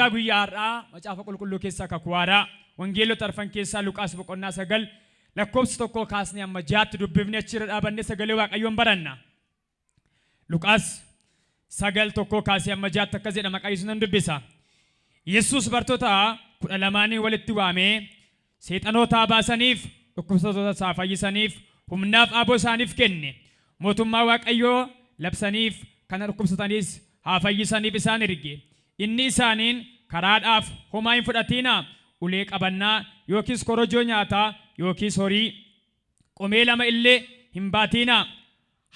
Kutaa guyyaa har'aa Macaafa Qulqulluu keessaa Kakuu Haaraa Wangeelota arfan keessaa Luqaas boqonnaa 9 lakkoofsa tokkoo kaasnee amma jaatti dubbifnee achirra dhaabannee sagalee Waaqayyoon baranna. Luqaas 9 tokkoo kaasee amma jaatti akkas jedha maqaa Yesuus nan dubbisa. Yesuus bartoota 12n walitti waamee seexanoota baasaniif, dhukkubsattoota isaa fayyisaniif, humnaaf aaboo isaaniif kenne. Mootummaa Waaqayyoo labsaniif, kana dhukkubsatanis haa fayyisaniif isaan erge. Inni isaaniin, Karaadhaaf homaa hin fudhatiinaa, ulee qabannaa, yookiis korojoo nyaataa, yookiis horii qomee lama illee hin baatiinaa.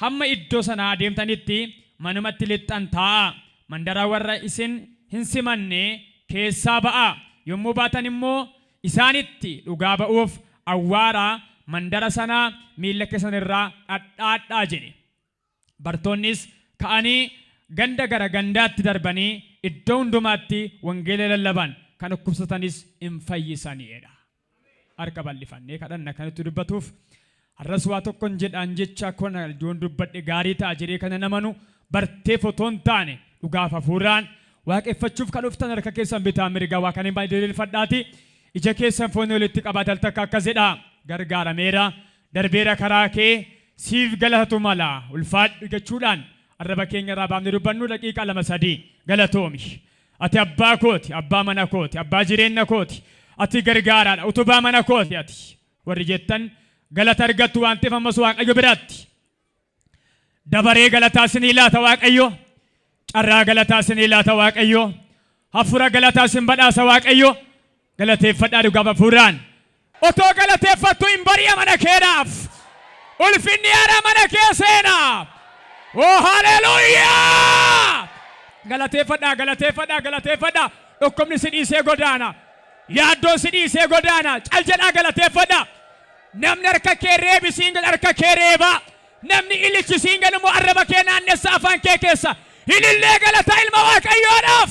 Hamma iddoo sanaa deemtanitti manumatti lixxan taa'aa. Mandara warra isin hin simanne keessaa ba'aa. Yommuu baatan immoo isaanitti dhugaa ba'uuf awwaara mandara sanaa miilla keessan irraa dhadhaadhaa jedhe. Bartoonnis ka'anii ganda gara gandaatti darbanii iddoo hundumaatti wangeela lallaban, kan dhukkubsatanis in fayyisani jedha. Harka bal'ifannee kadhanna kan itti dubbatuuf har'as waa tokkon jedhaan jecha kana yoon dubbadhe gaarii ta'a jedhee kanan amanu barteef otoo hin taane dhugaaf hafuuraan waaqeffachuuf kan dhuftan harka keessan bitaa mirgaa waa kan hin baay'ee diriirfadhaati ija keessan foonii walitti qabaate al takka akkas jedha gargaarameera darbeera karaa kee siif galatatu mala ulfaadhu jechuudhaan arraba keenya irraa baafnee dubbannu daqiiqaa lama sadii galatoomi. Ati abbaa kooti, abbaa mana kooti, abbaa jireenna kooti. Ati gargaaraadha, utubaa mana kooti ati. Warri jettan galata argattu waan ta'eef ammas Waaqayyo biratti. Dabaree galataa isinii laata Waaqayyo. Carraa galataa isinii laata Waaqayyo. Hafuura galataa isin badhaasa Waaqayyo. Galateeffadhaa dhugaaf hafuuraan. Otoo galateeffattu hin bari'a mana keedhaaf. Ulfinni haaraa mana kee seena. Oh haleluuyaa! Galateeffadhaa galateeffadhaa galateeffadhaa. Dhukkubni si dhiisee godaana. Yaaddoon si dhiisee godaana. Cal jedhaa galateeffadhaa. Namni harka kee reebi siin jedhu harka kee reebaa. Namni ilichi siin jedhu immoo arraba kee naannessa afaan kee keessa. Ilillee galataa ilma Waaqayyoodhaaf.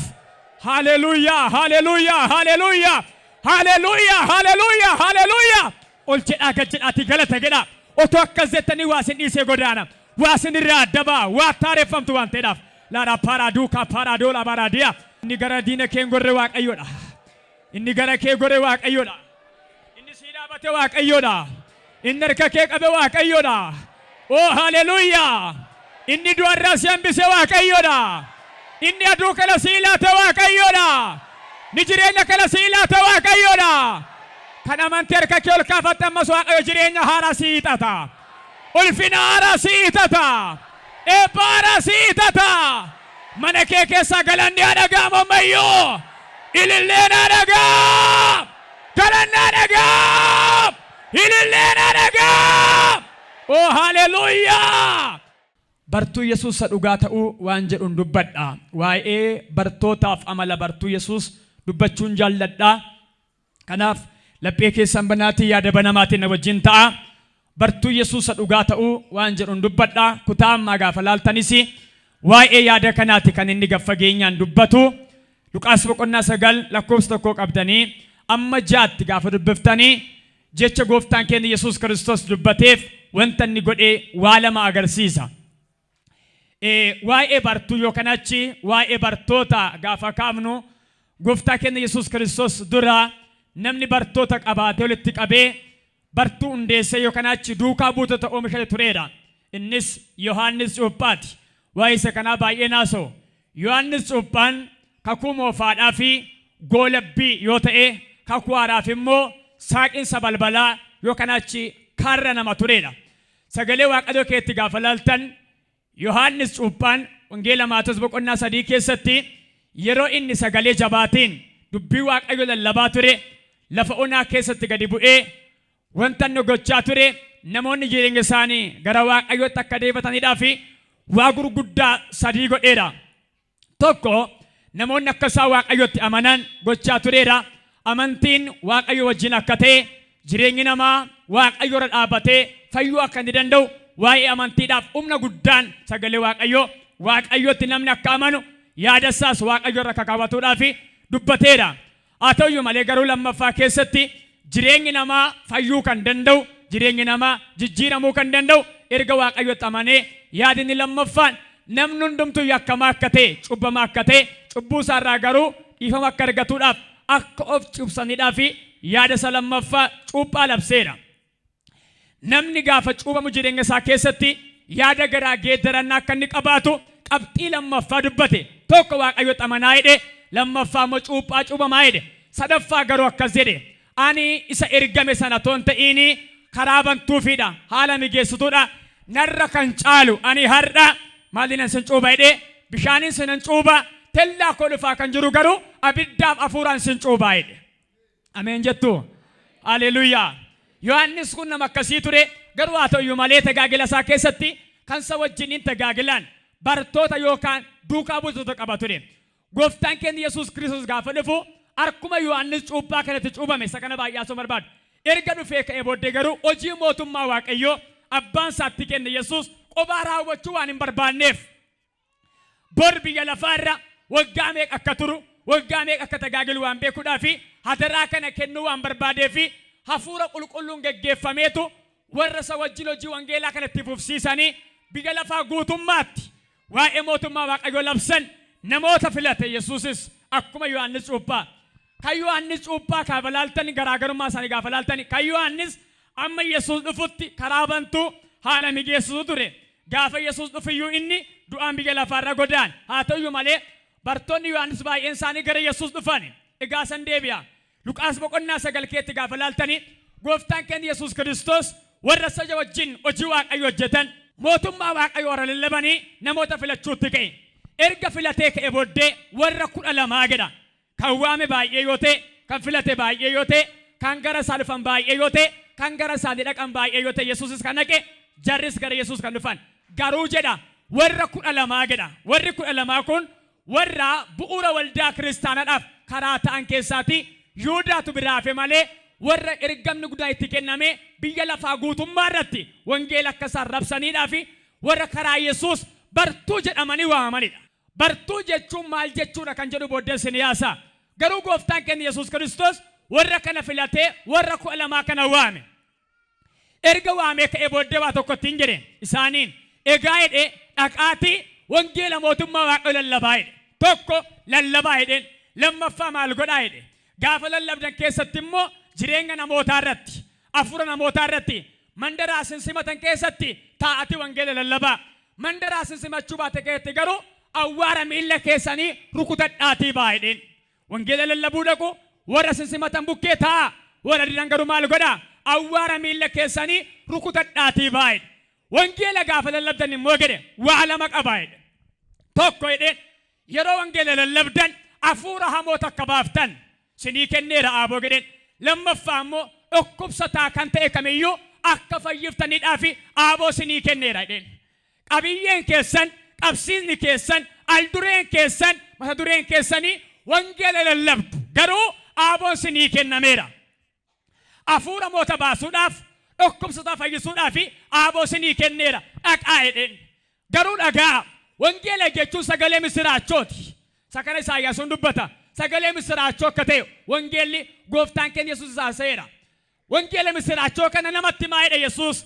Haleluuyaa haleluuyaa haleluuyaa haleluuyaa haleluuyaa haleluuyaa. Ol jedhaa gad jedhaatii galata jedhaa. Otoo akkas jettanii waa isin dhiisee godaana. Waa isin irraa adda ba'a. Waa taareffamtu waan ta'eedhaaf. Laadhaa paaraa duukaa paaraa doolaa baaraadiyaa. Inni gara diina kee hin gorre Waaqayyoodha. Inni gara kee gore Waaqayyoodha. Inni sii dhaabate Waaqayyoodha. Inni harka kee qabe Waaqayyoodha. Oo haleluuyaa! Inni du'arraa si hambise Waaqayyoodha. Inni aduu kana sii laate Waaqayyoodha. Inni jireenya kana sii laate Waaqayyoodha. Kan amantee harka kee ol kaafatte ammas Waaqayyo jireenya haaraa sii hiixata. Ulfina haaraa sii hiixata. Eebba haaraa sii hiixata. Mana kee keessaa galanni haa dhaga'amu ammayyuu. Ililleen haa dhaga'amu. Galanni haa dhaga'amu. Ililleen haa dhaga'amu. Oh haleluuyaa. Bartuu Yesuus isa dhugaa ta'uu waan jedhun dubbadha. Waa'ee bartootaaf amala bartuu Yesuus dubbachuun jaalladha. Kanaaf laphee keessan banaatii yaada banamaatiin na wajjin ta'a. Bartuu Yesuus isa dhugaa ta'uu waan jedhun dubbadha. Kutaa ammaa gaafa laaltanis waa'ee yaada kanaati kan inni gad fageenyaan dubbatu. Luqaas boqonnaa 9 lakkoofsa tokkoo qabdanii amma jaatti gaafa dubbiftanii jecha gooftaan keenya Yesuus Kiristoos dubbateef wanta inni godhe waa lama agarsiisa. Waa'ee bartuu yookaan achi waa'ee bartoota gaafa kaafnu gooftaa keenya Yesuus Kiristoos dura namni bartoota qabaatee walitti qabee bartuu hundeessee yookaan achi duukaa buutota oomishate tureera. Innis Yohaannis Cuuphaati. Waa'ee isa kanaa baay'ee naasa'u. Yohaannis Cuuphaan kakuu moofaadhaa fi goolabbii yoo ta'e kakuu haaraaf immoo saaqinsa balbalaa yookaan achi karra nama tureedha. Sagalee Waaqayyoo keetti gaafa laaltan Yohaannis Cuuphaan Wangeela Maatewos boqonnaa 3 keessatti yeroo inni sagalee jabaatiin dubbii Waaqayyoo lallabaa ture lafa onaa keessatti gadi bu'ee wanta inni gochaa ture namoonni jireenya isaanii gara Waaqayyootti akka deebifataniidhaa fi waa gurguddaa sadii godheera. Tokko namoonni akka isaan Waaqayyotti amanan gochaa tureera. Amantiin Waaqayyo wajjin akka ta'e jireenyi namaa Waaqayyo irra dhaabbatee fayyuu akka inni danda'u waa'ee amantiidhaaf humna guddaan sagalee Waaqayyoo Waaqayyotti namni akka amanu yaada isaas Waaqayyo irra akka kaawwatuudhaaf dubbateera. Haa ta'uyyuu malee garuu lammaffaa keessatti jireenyi namaa fayyuu kan danda'u, jireenyi namaa jijjiiramuu kan danda'u erga Waaqayyotti amanee yaadni lammaffaan namni hundumtuu yakkamaa akka ta'e, cubbamaa akka ta'e, cubbuu isaarraa garuu dhiifama akka argatuudhaaf akka of cubsaniidhaa fi yaada isa lammaffaa cuuphaa labseera. Namni gaafa cuuphamu jireenya isaa keessatti yaada garaa geeddarannaa akka inni qabaatu qabxii lammaffaa dubbate. Tokko Waaqayyo amanaa jedhe, lammaffaa immoo cuuphaa cuuphamaa jedhe. Sadaffaa garuu akkas jedhe: ani isa ergame sana toon ta'iini karaa bantuufiidha, haala migeessituudha. Narra kan caalu ani har'a maaliin sin cuupha jedhe? Bishaaniin sinan cuupha, tellaa koo dhufaa kan jiru garuu abiddaaf hafuuraan sin cuuphaa jedhe. Ameen jettu. Haleluuyaa. Yohaannis kun nama akkasii ture. Garuu haa ta'uyyuu malee tajaajila isaa keessatti kan isa wajjiniin tajaajilan bartoota yookaan duukaa buutota qaba ture. Gooftaan keenya Yesuus Kiristoos gaafa dhufu akkuma Yohaannis cuuphaa kanatti cuuphame, isa kana baay'ee haasoo barbaadu. Erga dhufee ka'ee booddee garuu hojii mootummaa Waaqayyoo abbaan isaatti kenne Yesuus qophaa raawwachuu waan hin barbaanneef, bor biyya lafaarra waggaa meeqa akka turu, waggaa meeqa akka tajaajilu waan beekuudhaa fi hadaraa kana kennuu waan barbaadee fi hafuura qulqulluun geggeeffameetu warra isa wajjin hojii wangeelaa kanatti fufsiisanii biyya lafaa guutummaatti waa'ee mootummaa Waaqayyoo labsan namoota filate. Yesuusis akkuma Yohaannis cuuphaa. Kan Yohaannis cuuphaa gaafa laaltani, garaagarummaa isaanii gaafa laaltani, kan Yohaannis amma Yesuus dhufutti karaa bantuu, haala migeessisu ture. Gaafa Yesuus dhufiyyuu inni du'aan biyya lafaarra godaan. Haa ta'uyyuu malee bartoonni Yohaannis baay'een isaanii gara Yesuus dhufan. Egaa san deebi'a. Luqaas boqonnaa 9 keetti gaafa laaltani, gooftaan keenya Yesuus Kiristoos warra isa wajjin hojii Waaqayyo hojjetan, mootummaa Waaqayyo warra lallabanii namoota filachuutti ka'e. Erga filatee ka'e booddee warra 12 jedha. Kan waame baay'ee yoo ta'e, kan filate baay'ee yoo ta'e, kan gara isaa dhufan baay'ee yoo ta'e, kan gara isaanii dhaqan baay'ee yoo ta'e, Yesuusis kan dhaqe, jarris gara Yesuus kan dhufan. Garuu jedha, warra 12 jedha. Warri 12 kun warra bu'uura waldaa kiristaanaadhaaf karaa ta'an keessaati Yihudaatu biraa hafe malee, warra ergamni guddaa itti kenname biyya lafaa guutummaa irratti wangeela akka isaan rabsaniidhaa fi warra karaa Yesuus bartuu jedhamanii waamamanidha. Bartuu jechuun maal jechuudha kan jedhu booddee isin yaasa. Garuu gooftaan keenya Yesuus Kiristoos warra kana filatee warra 12 kana waame. Erga waamee ka'ee booddee waa tokko ittiin jedhe isaaniin. Egaa jedhee, dhaqaatii wangeela mootummaa Waaqayyo lallabaa jedhe. Tokko lallabaa jedheen. Lammaffaa maal godhaa jedhe? Gaafa lallabdan keessatti immoo jireenya namootaa irratti, hafuura namootaa irratti, mandaraa isin simatan keessatti taa'atii wangeela lallabaa. Mandaraa isin simachuu baate keessatti garuu awwaara miilla keessanii rukutadhaatii baa jedheen. Wangeela lallabuu dhaqu, warra isin simatan bukkee taa'a. Warra didan garuu maal godhaa? Awwaara miilla keessanii rukutadhaatii baa jedhe. Wangeela gaafa lallabdan immoo jedhe, waa lama qabaa jedhe. Tokko jedheen, yeroo wangeela lallabdan hafuura hamoota akka baaftan sinii kenneera aaboo jedheen. Lammaffaa immoo dhukkubsataa kan ta'e kamiyyuu akka fayyiftaniidhaa fi aaboo sinii kenneera jedheen. Qabiyyeen keessan, qabsiisni keessan, aldureen keessan, mata dureen keessanii wangeela lallabdu. Garuu aaboon sinii kennameera. Hafuura moota baasuudhaaf, dhukkubsataa fayyisuudhaaf aaboo sinii kenneera. Dhaqaa jedheen. Garuu dhagaa, wangeela jechuun sagalee misiraachooti. Sakana Isaayyaasuun dubbata. Sagalee misiraachoo akka ta'e wangeelli gooftaan keenya Yesuus haasa'eera. Wangeela misiraachoo kana namatti himaa jedhe Yesuus.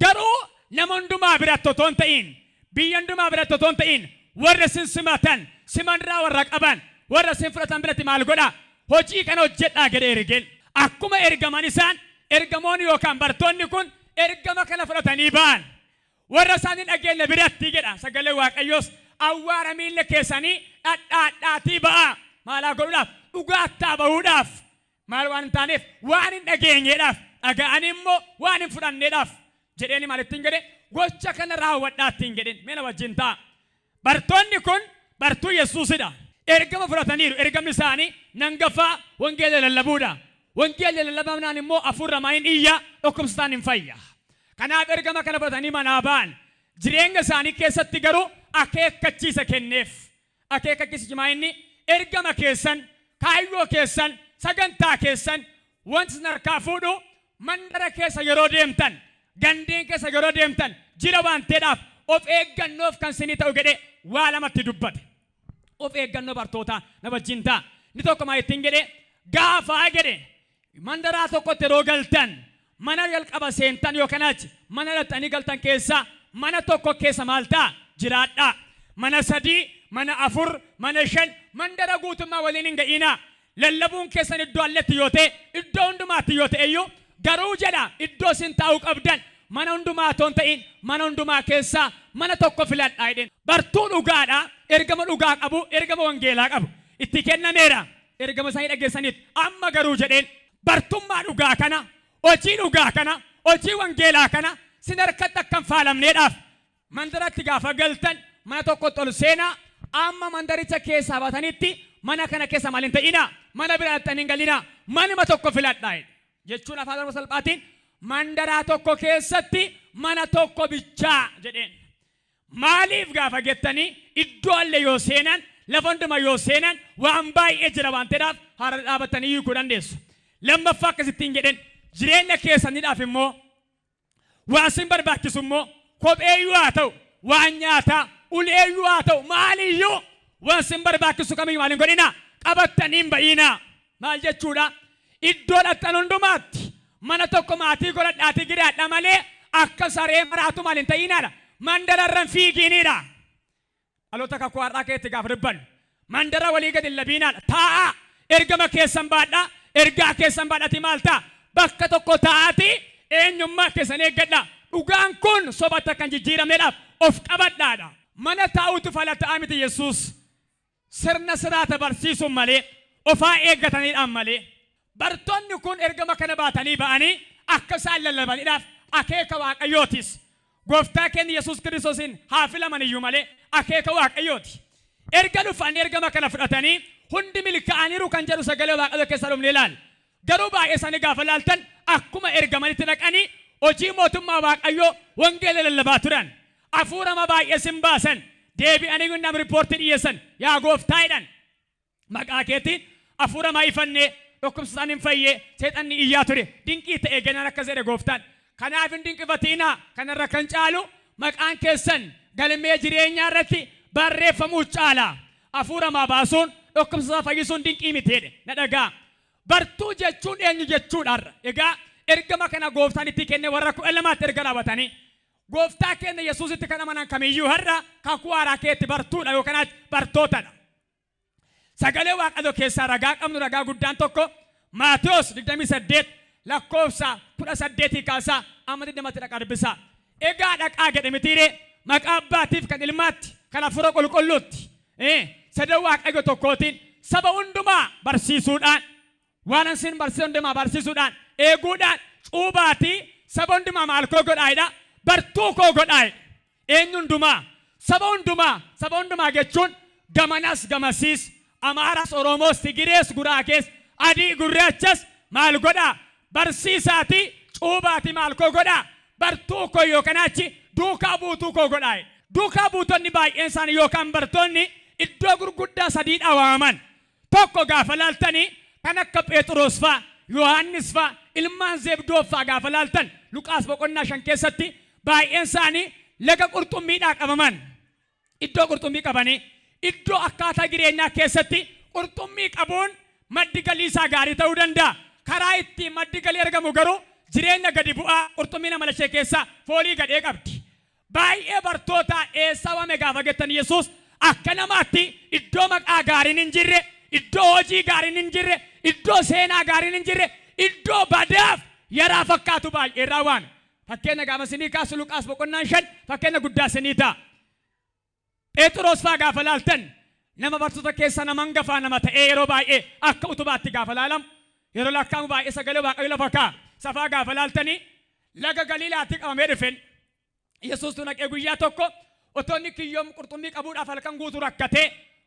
Garuu nama hundumaa biratti otoo hin ta'in, biyya hundumaa biratti otoo hin ta'in, warra isin simatan, simanraa warra qaban, warra isin fudhatan biratti maal godhaa? Hojii kana hojjedhaa jedhee ergeen. Akkuma ergaman isaan ergamoonni yookaan bartoonni kun ergama kana fudhatanii ba'an. Warra isaan hin dhageenye biratti jedha sagalee Waaqayyoos, awwaara miilla keessanii dhadhaadhaatii ba'aa. Maalaa godhuudhaaf? Dhugaattaa bahuudhaaf. Maal waan hin taaneef? Waan hin dhageenyeedhaaf. Dhaga'anii immoo waan hin fudhanneedhaaf. Jedheeni maal ittiin jedhe? Gocha kana raawwadhaa ittiin jedheen. Mee na wajjin ta'a. Bartoonni kun bartuu Yesuusidha. Ergama fudhataniiru. Ergamni isaanii nangafaa wangeela lallabuudha. Wangeelli lallabamnaan immoo hafuurri hamaan hin iyya, dhukkubsataan hin fayya. Kanaaf ergama kana fudhatanii manaa ba'an. Jireenya isaanii keessatti garuu akeekkachiisa kenneef. Akeekkachiisichi maa inni? Ergama keessan, kaayyoo keessan, sagantaa keessan wanti isin harkaa fuudhu mandara keessa yeroo deemtan, gandeen keessa yeroo deemtan jira waan ta'eedhaaf of eeggannoof kan isinii ta'u jedhee waa lamatti dubbate. Of eeggannoo bartootaa na wajjin ta'a. Inni tokko maal ittiin jedhee? Gaafaa jedhe, mandaraa tokkotti yeroo galtan, mana jalqaba seentan yookaan achi mana dhaqxanii galtan keessaa mana tokko keessa maal ta'a? Jiraadhaa. Mana sadii, mana afur, mana shan, Mandara guutummaa waliin hin ga'inaa. Lallabuun keessan iddoo alletti yoo ta'e, iddoo hundumaatti yoo ta'e iyyuu, garuu jedha, iddoo isin taa'uu qabdan mana hundumaa otoo hin ta'in mana hundumaa keessaa mana tokko filadhaa jedheen. Bartuu dhugaadha, ergama dhugaa qabu, ergama wangeelaa qabu. Itti kennameera. Ergama isaanii dhageessaniitu. Amma garuu jedheen, bartummaa dhugaa kana, hojii dhugaa kana, hojii wangeelaa kana sin harkatti akka hin faalamneedhaaf mandaratti gaafa galtan mana tokkotti ol seenaa, amma mandaricha keessaa baatanitti mana kana keessa maal hin ta'inaa, mana biraa dhaqxanii hin galinaa, manuma tokko filadhaa jedhe. Jechuun afaan Oromoo salphaatiin mandaraa tokko keessatti mana tokko bichaa jedheen. Maaliif gaafa jettanii, iddoo alle yoo seenan, lafa hunduma yoo seenan, waan baay'ee jira waan ta'eedhaaf haara dhaabatanii hiikuu dandeessu. Lammaffaa akkasittiin jedhen, jireenya keessaniidhaaf immoo waan sin barbaachisu immoo kopheeyyuu haa ta'u, waan nyaataa, uleeyyuu haa ta'u, maaliyyuu waan sin barbaachisu kamiyyuu maal hin godhinaa, qabattanii hin ba'iinaa. Maal jechuudha? Iddoo dhaqxan hundumaatti mana tokko maatii godhadhaatii jiraadha malee akka saree maraatu maal hin ta'inaadha. Mandararra hin fiigiinidha. Dhaloota kakuu har'aa keessatti gaafa dubbannu mandara walii gadi hin labiinaadha. Taa'aa, ergama keessan baadhaa, ergaa keessan baadhaatii maal ta'a? Bakka tokko taa'aatii eenyummaa keessan eeggadhaa. Dhugaan kun sobatti akka hin jijjiiramneedhaaf of qabadhaadha. Mana taa'uutu fala ta'aa miti Yesuus. Sirna siraata barsiisuun malee, ofaa eeggataniidhaan malee. Bartoonni kun ergama kana baatanii ba'anii akka isaan lallabaniidhaaf akeeka Waaqayyootis. Gooftaa keenya Yesuus Kiristoosiin haa filaman iyyuu malee akeeka Waaqayyooti. Erga dhufanii ergama kana fudhatanii hundi milkaa'aniiru kan jedhu sagalee Waaqayyoo keessaa dhufnee ilaalla. Garuu baay'ee isaanii gaafa ilaaltan akkuma ergamanitti dhaqanii hojii mootummaa Waaqayyoo wangeela lallabaa turan. Hafuurama baay'ees hin baasan. Deebi'anii gunnam riippoortii dhiyeessan. Yaa gooftaa jedhan. Maqaa keetiin hafuura maayifannee, dhukkubsataan hin fayyee, seexanni iyyaa ture. Dinqii ta'e gennaan akkas jedhe gooftaan. Kanaaf hin dinqifatiinaa, kanarra kan caalu maqaan keessan galmee jireenyaa irratti barreeffamuu caala. Hafuura maa baasuun, dhukkubsataa fayyisuun dinqii miti jedhe. Na dhagaa. Bartuu jechuun eenyu jechuudha har'a? Egaa ergama kana gooftaan itti kenne warra 12tti erga raawwatanii, gooftaa keenya Yesuusitti kan amanan kamiyyuu har'a kakuu haaraa keetti bartuudha yookaan bartootadha. Sagalee Waaqayyoo keessaa ragaa qabnu, ragaa guddaan tokko Maatewos 28 lakkoofsa 18 kaasaa amma 20tti dhaqaa dubbisaa. Egaa dhaqaa jedhe mitiiree, maqaa abbaatiif, kan ilmaatti, kan hafuura qulqulluutti, sadan Waaqayyo tokkootiin saba hundumaa barsiisuudhaan, waan isin barsiisa hundumaa barsiisuudhaan eeguudhaan, cuubaatii saba hundumaa maal koo godhaa jedha? Bartuu koo godhaa jedha. Eenyu hundumaa? Saba hundumaa. Saba hundumaa jechuun gamanas gamasiis, Amaaras, Oromoos, Tigirees, Guraagees, adii gurraachas maal godhaa? Barsiisaatii cuubaatii maal koo godhaa? Bartuu koo yookaan achi duukaa buutuu koo godhaa jedha. Duukaa buutonni baay'een isaanii yookaan bartoonni iddoo gurguddaa sadiidhaa waamaman. Tokko gaafa laaltanii kan akka Phexros faa, Yohaannis faa, ilmaan Zebdoo faa gaafa laaltan Luqaas boqonnaa 5 keessatti baay'een isaanii laga qurxummiidhaa qabaman. Iddoo qurxummii qabanii, iddoo akkaataa jireenyaa keessatti qurxummii qabuun maddi galii isaa gaarii ta'uu danda'a. Karaa ittiin maddi galii argamu garuu jireenya gadi bu'aa, qurxummiin amala ishee keessaa foolii gadhee qabdi. Baay'ee bartootaa eessaa waame gaafa jettan, Yesuus akka namaatti iddoo maqaa gaariin hin jirre, iddoo hojii gaariin hin jirre, iddoo seenaa gaariin hin jirre, iddoo badaaf yaraa fakkaatu baay'ee irraa waame. Fakkeenya gaafa isinii kaasu Luqaas boqonnaan 5 fakkeenya guddaa isinii ta'a. Phexros faa gaafa laaltan nama bartoota keessaa nama hangafaa nama ta'ee yeroo baay'ee akka utubaatti gaafa laalamu, yeroo lakkaa'amu baay'ee sagalee Waaqayyo lafa kaa'a. Safaa gaafa laaltanii laga Galiilaatti qabamee dhufen. Yesuustu naqee guyyaa tokko otoo inni kiyyoom qurxummii qabuudhaaf halkan guutuu rakkatee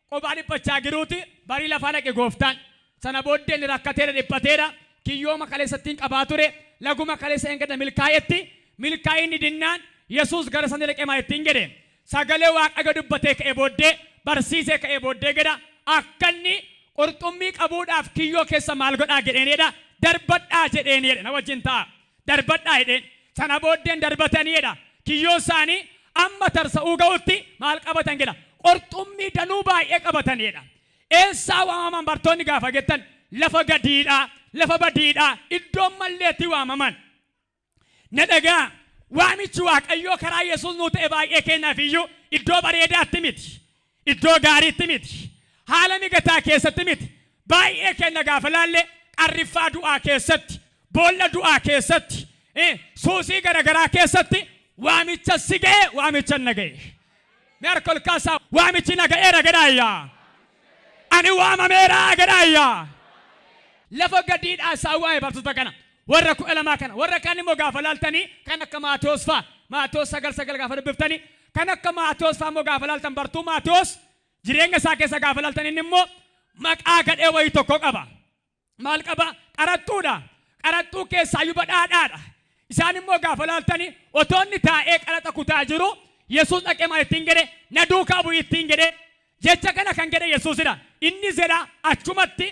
qophaa dhiphachaa jiruuti barii lafaa dhaqe gooftaan. Sana booddee inni rakkateera, dhiphateera, kiyyooma kaleessattiin qabaa ture, laguma kaleessa eengada milkaa'etti milkaa'inni dinnaan Yesuus gara sana dhaqee maal ittiin jedhe? Sagalee Waaqayyo dubbatee ka'ee booddee, barsiisee ka'ee booddee jedha, akka inni qurxummii qabuudhaaf kiyyoo keessa maal godhaa jedheenidha? Darbadhaa jedheenidha. Na wajjin ta'a. Darbadhaa jedheen. Sana booddeen darbataniidha. Kiyyoo isaanii amma tarsa'uu ga'utti maal qabatan jedha? Qurxummii danuu baay'ee qabatanidha. Eessaa waamaman bartoonni gaafa jettan, lafa gadiidha, lafa badiidha, iddoon malleetti waamaman. Na dhagaa, waamichi Waaqayyoo karaa Yesuus nuu ta'e baay'ee keenyaaf iyyuu iddoo bareedaatti miti. Iddoo gaariitti miti. Haala mijataa keessatti miti. Baay'ee keenya gaafa laalle qarriffaa du'aa keessatti, boolla du'aa keessatti, suusii garaagaraa keessatti waamicha si ga'e, waamicha na ga'e. Mee harka ol kaasaa, "Waamichi na ga'eera" jedhaayyaa. "Ani waamameera" jedhaayyaa. Lafa gadiidhaa isaan waa'ee bartoota kana, warra 12 kana. Warra kaan immoo gaafa laaltanii kan akka Maatewos fa'a, Maatewos 9:9 gaafa dubbiftanii, kan akka Maatewos fa'a immoo gaafa laaltan, bartuu Maatewos jireenya isaa keessa gaafa laaltan, inni immoo maqaa gadhee wayii tokko qaba. Maal qaba? Qaraxxuudha. Qaraxxuu keessaayyuu badhaadhaadha. Isaan immoo gaafa laaltanii otoo inni taa'ee qaraxa kutaa jiru, Yesuus dhaqee maal ittiin jedhe? "Na duukaa bu'i" ittiin jedhe. Jecha kana kan jedhe Yesuusidha. Inni jedha achumatti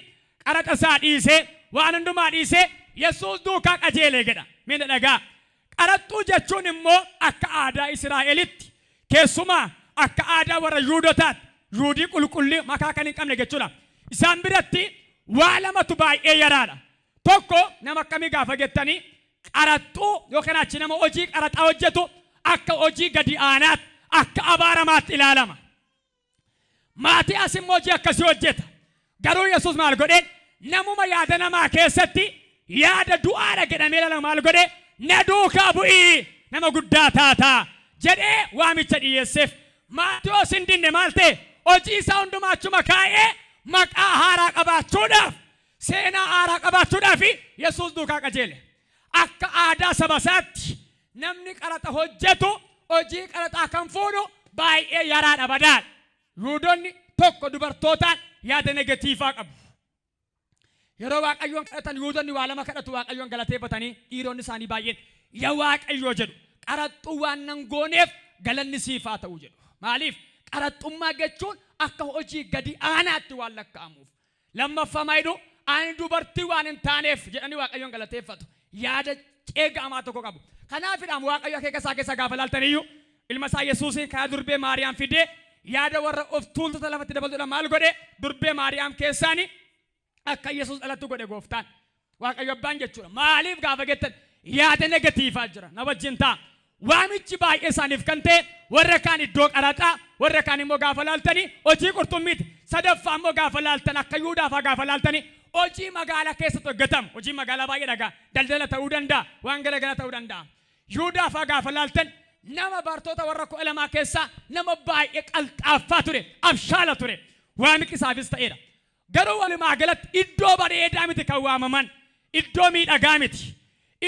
qaraxa isaa dhiisee, waan hundumaa dhiisee Yesuus duukaa qajeelee jedha. Mee dhagaa. Qaraxxuu jechuun immoo akka aadaa Israa'elitti, keessumaa akka aadaa warra Yuudotaatti, Yuudii qulqullii makaa kan hin qabne jechuudha. Isaan biratti waa lamatu baay'ee yaraadha. Tokko nama akkamii gaafa jettanii, qaraxxuu yookaan achi nama hojii qaraxaa hojjetu akka hojii gadi aanaatti, akka abaaramaatti ilaalama. Maatiyaas immoo hojii akkasii hojjeta. Garuu Yesuus maal godhe? Namuma yaada namaa keessatti yaada du'aadha jedhamee ilaalama maal godhe? "Na duukaa bu'ii, nama guddaa taataa" jedhee waamicha dhiyeesseef. Maatiyoos hin dinne. Maal ta'e? Hojii isaa hundumaa achuma kaa'ee maqaa haaraa qabaachuudhaaf, seenaa haaraa qabaachuudhaaf Yesuus duukaa qajeele. Akka aadaa saba isaatti namni qaraxa hojjetu, hojii qaraxaa kan fuudhu baay'ee yaraadha, badaadha. Yuudonni tokko dubartootaan yaada negative qabu. Yeroo Waaqayyoon kadhatan Yuudonni waa lama kadhatu. Waaqayyoon galateeffatanii dhiironni isaanii baay'een "Yaa Waaqayyoo" jedhu, "qaraxxuu waan nan gooneef galanni siif haa ta'u" jedhu. Maaliif? Qaraxxummaa jechuun akka hojii gadi aanaatti waan lakkaa'amuuf. Lammaffaa maa jedhu? "Ani dubartii waan hin taaneef" jedhanii Waaqayyoon galateeffatu. Yaada ceega'amaa tokko qabu. Kanaafidhaan Waaqayyo akeeka isaa keessa gaafa laaltaniyyuu ilma isaa Yesuusiin karaa durbee Maariyaam fidee yaada warra of tuultota lafatti dabaltuudha maal godhe? Durbee Maariyaam keessaani akka Yesuus dhalatu godhe gooftaan. Waaqayyo abbaan jechuudha. Maaliif gaafa jettan yaada negative jira. Na wajjin ta'a. Waamichi baay'ee isaaniif kan ta'e warra kaan iddoo qaraxaa, warra kaan immoo gaafa laaltanii hojii qurxummiiti. Sadaffaa immoo gaafa laaltan akka Yuudaafaa gaafa laaltanii hojii magaalaa keessatti hojjetamu. Hojii magaalaa baay'ee dhagaa. Daldala ta'uu danda'a. Waan garaagaraa ta'uu danda'a. Yuudaafaa gaafa laaltan nama bartoota warra 12 keessaa nama baay'ee qalxaaffaa ture. Abshaala ture. Waamichi isaafis ta'eera. Garuu walumaa galatti iddoo bareedaa miti kan waamaman. Iddoo miidhagaa miti.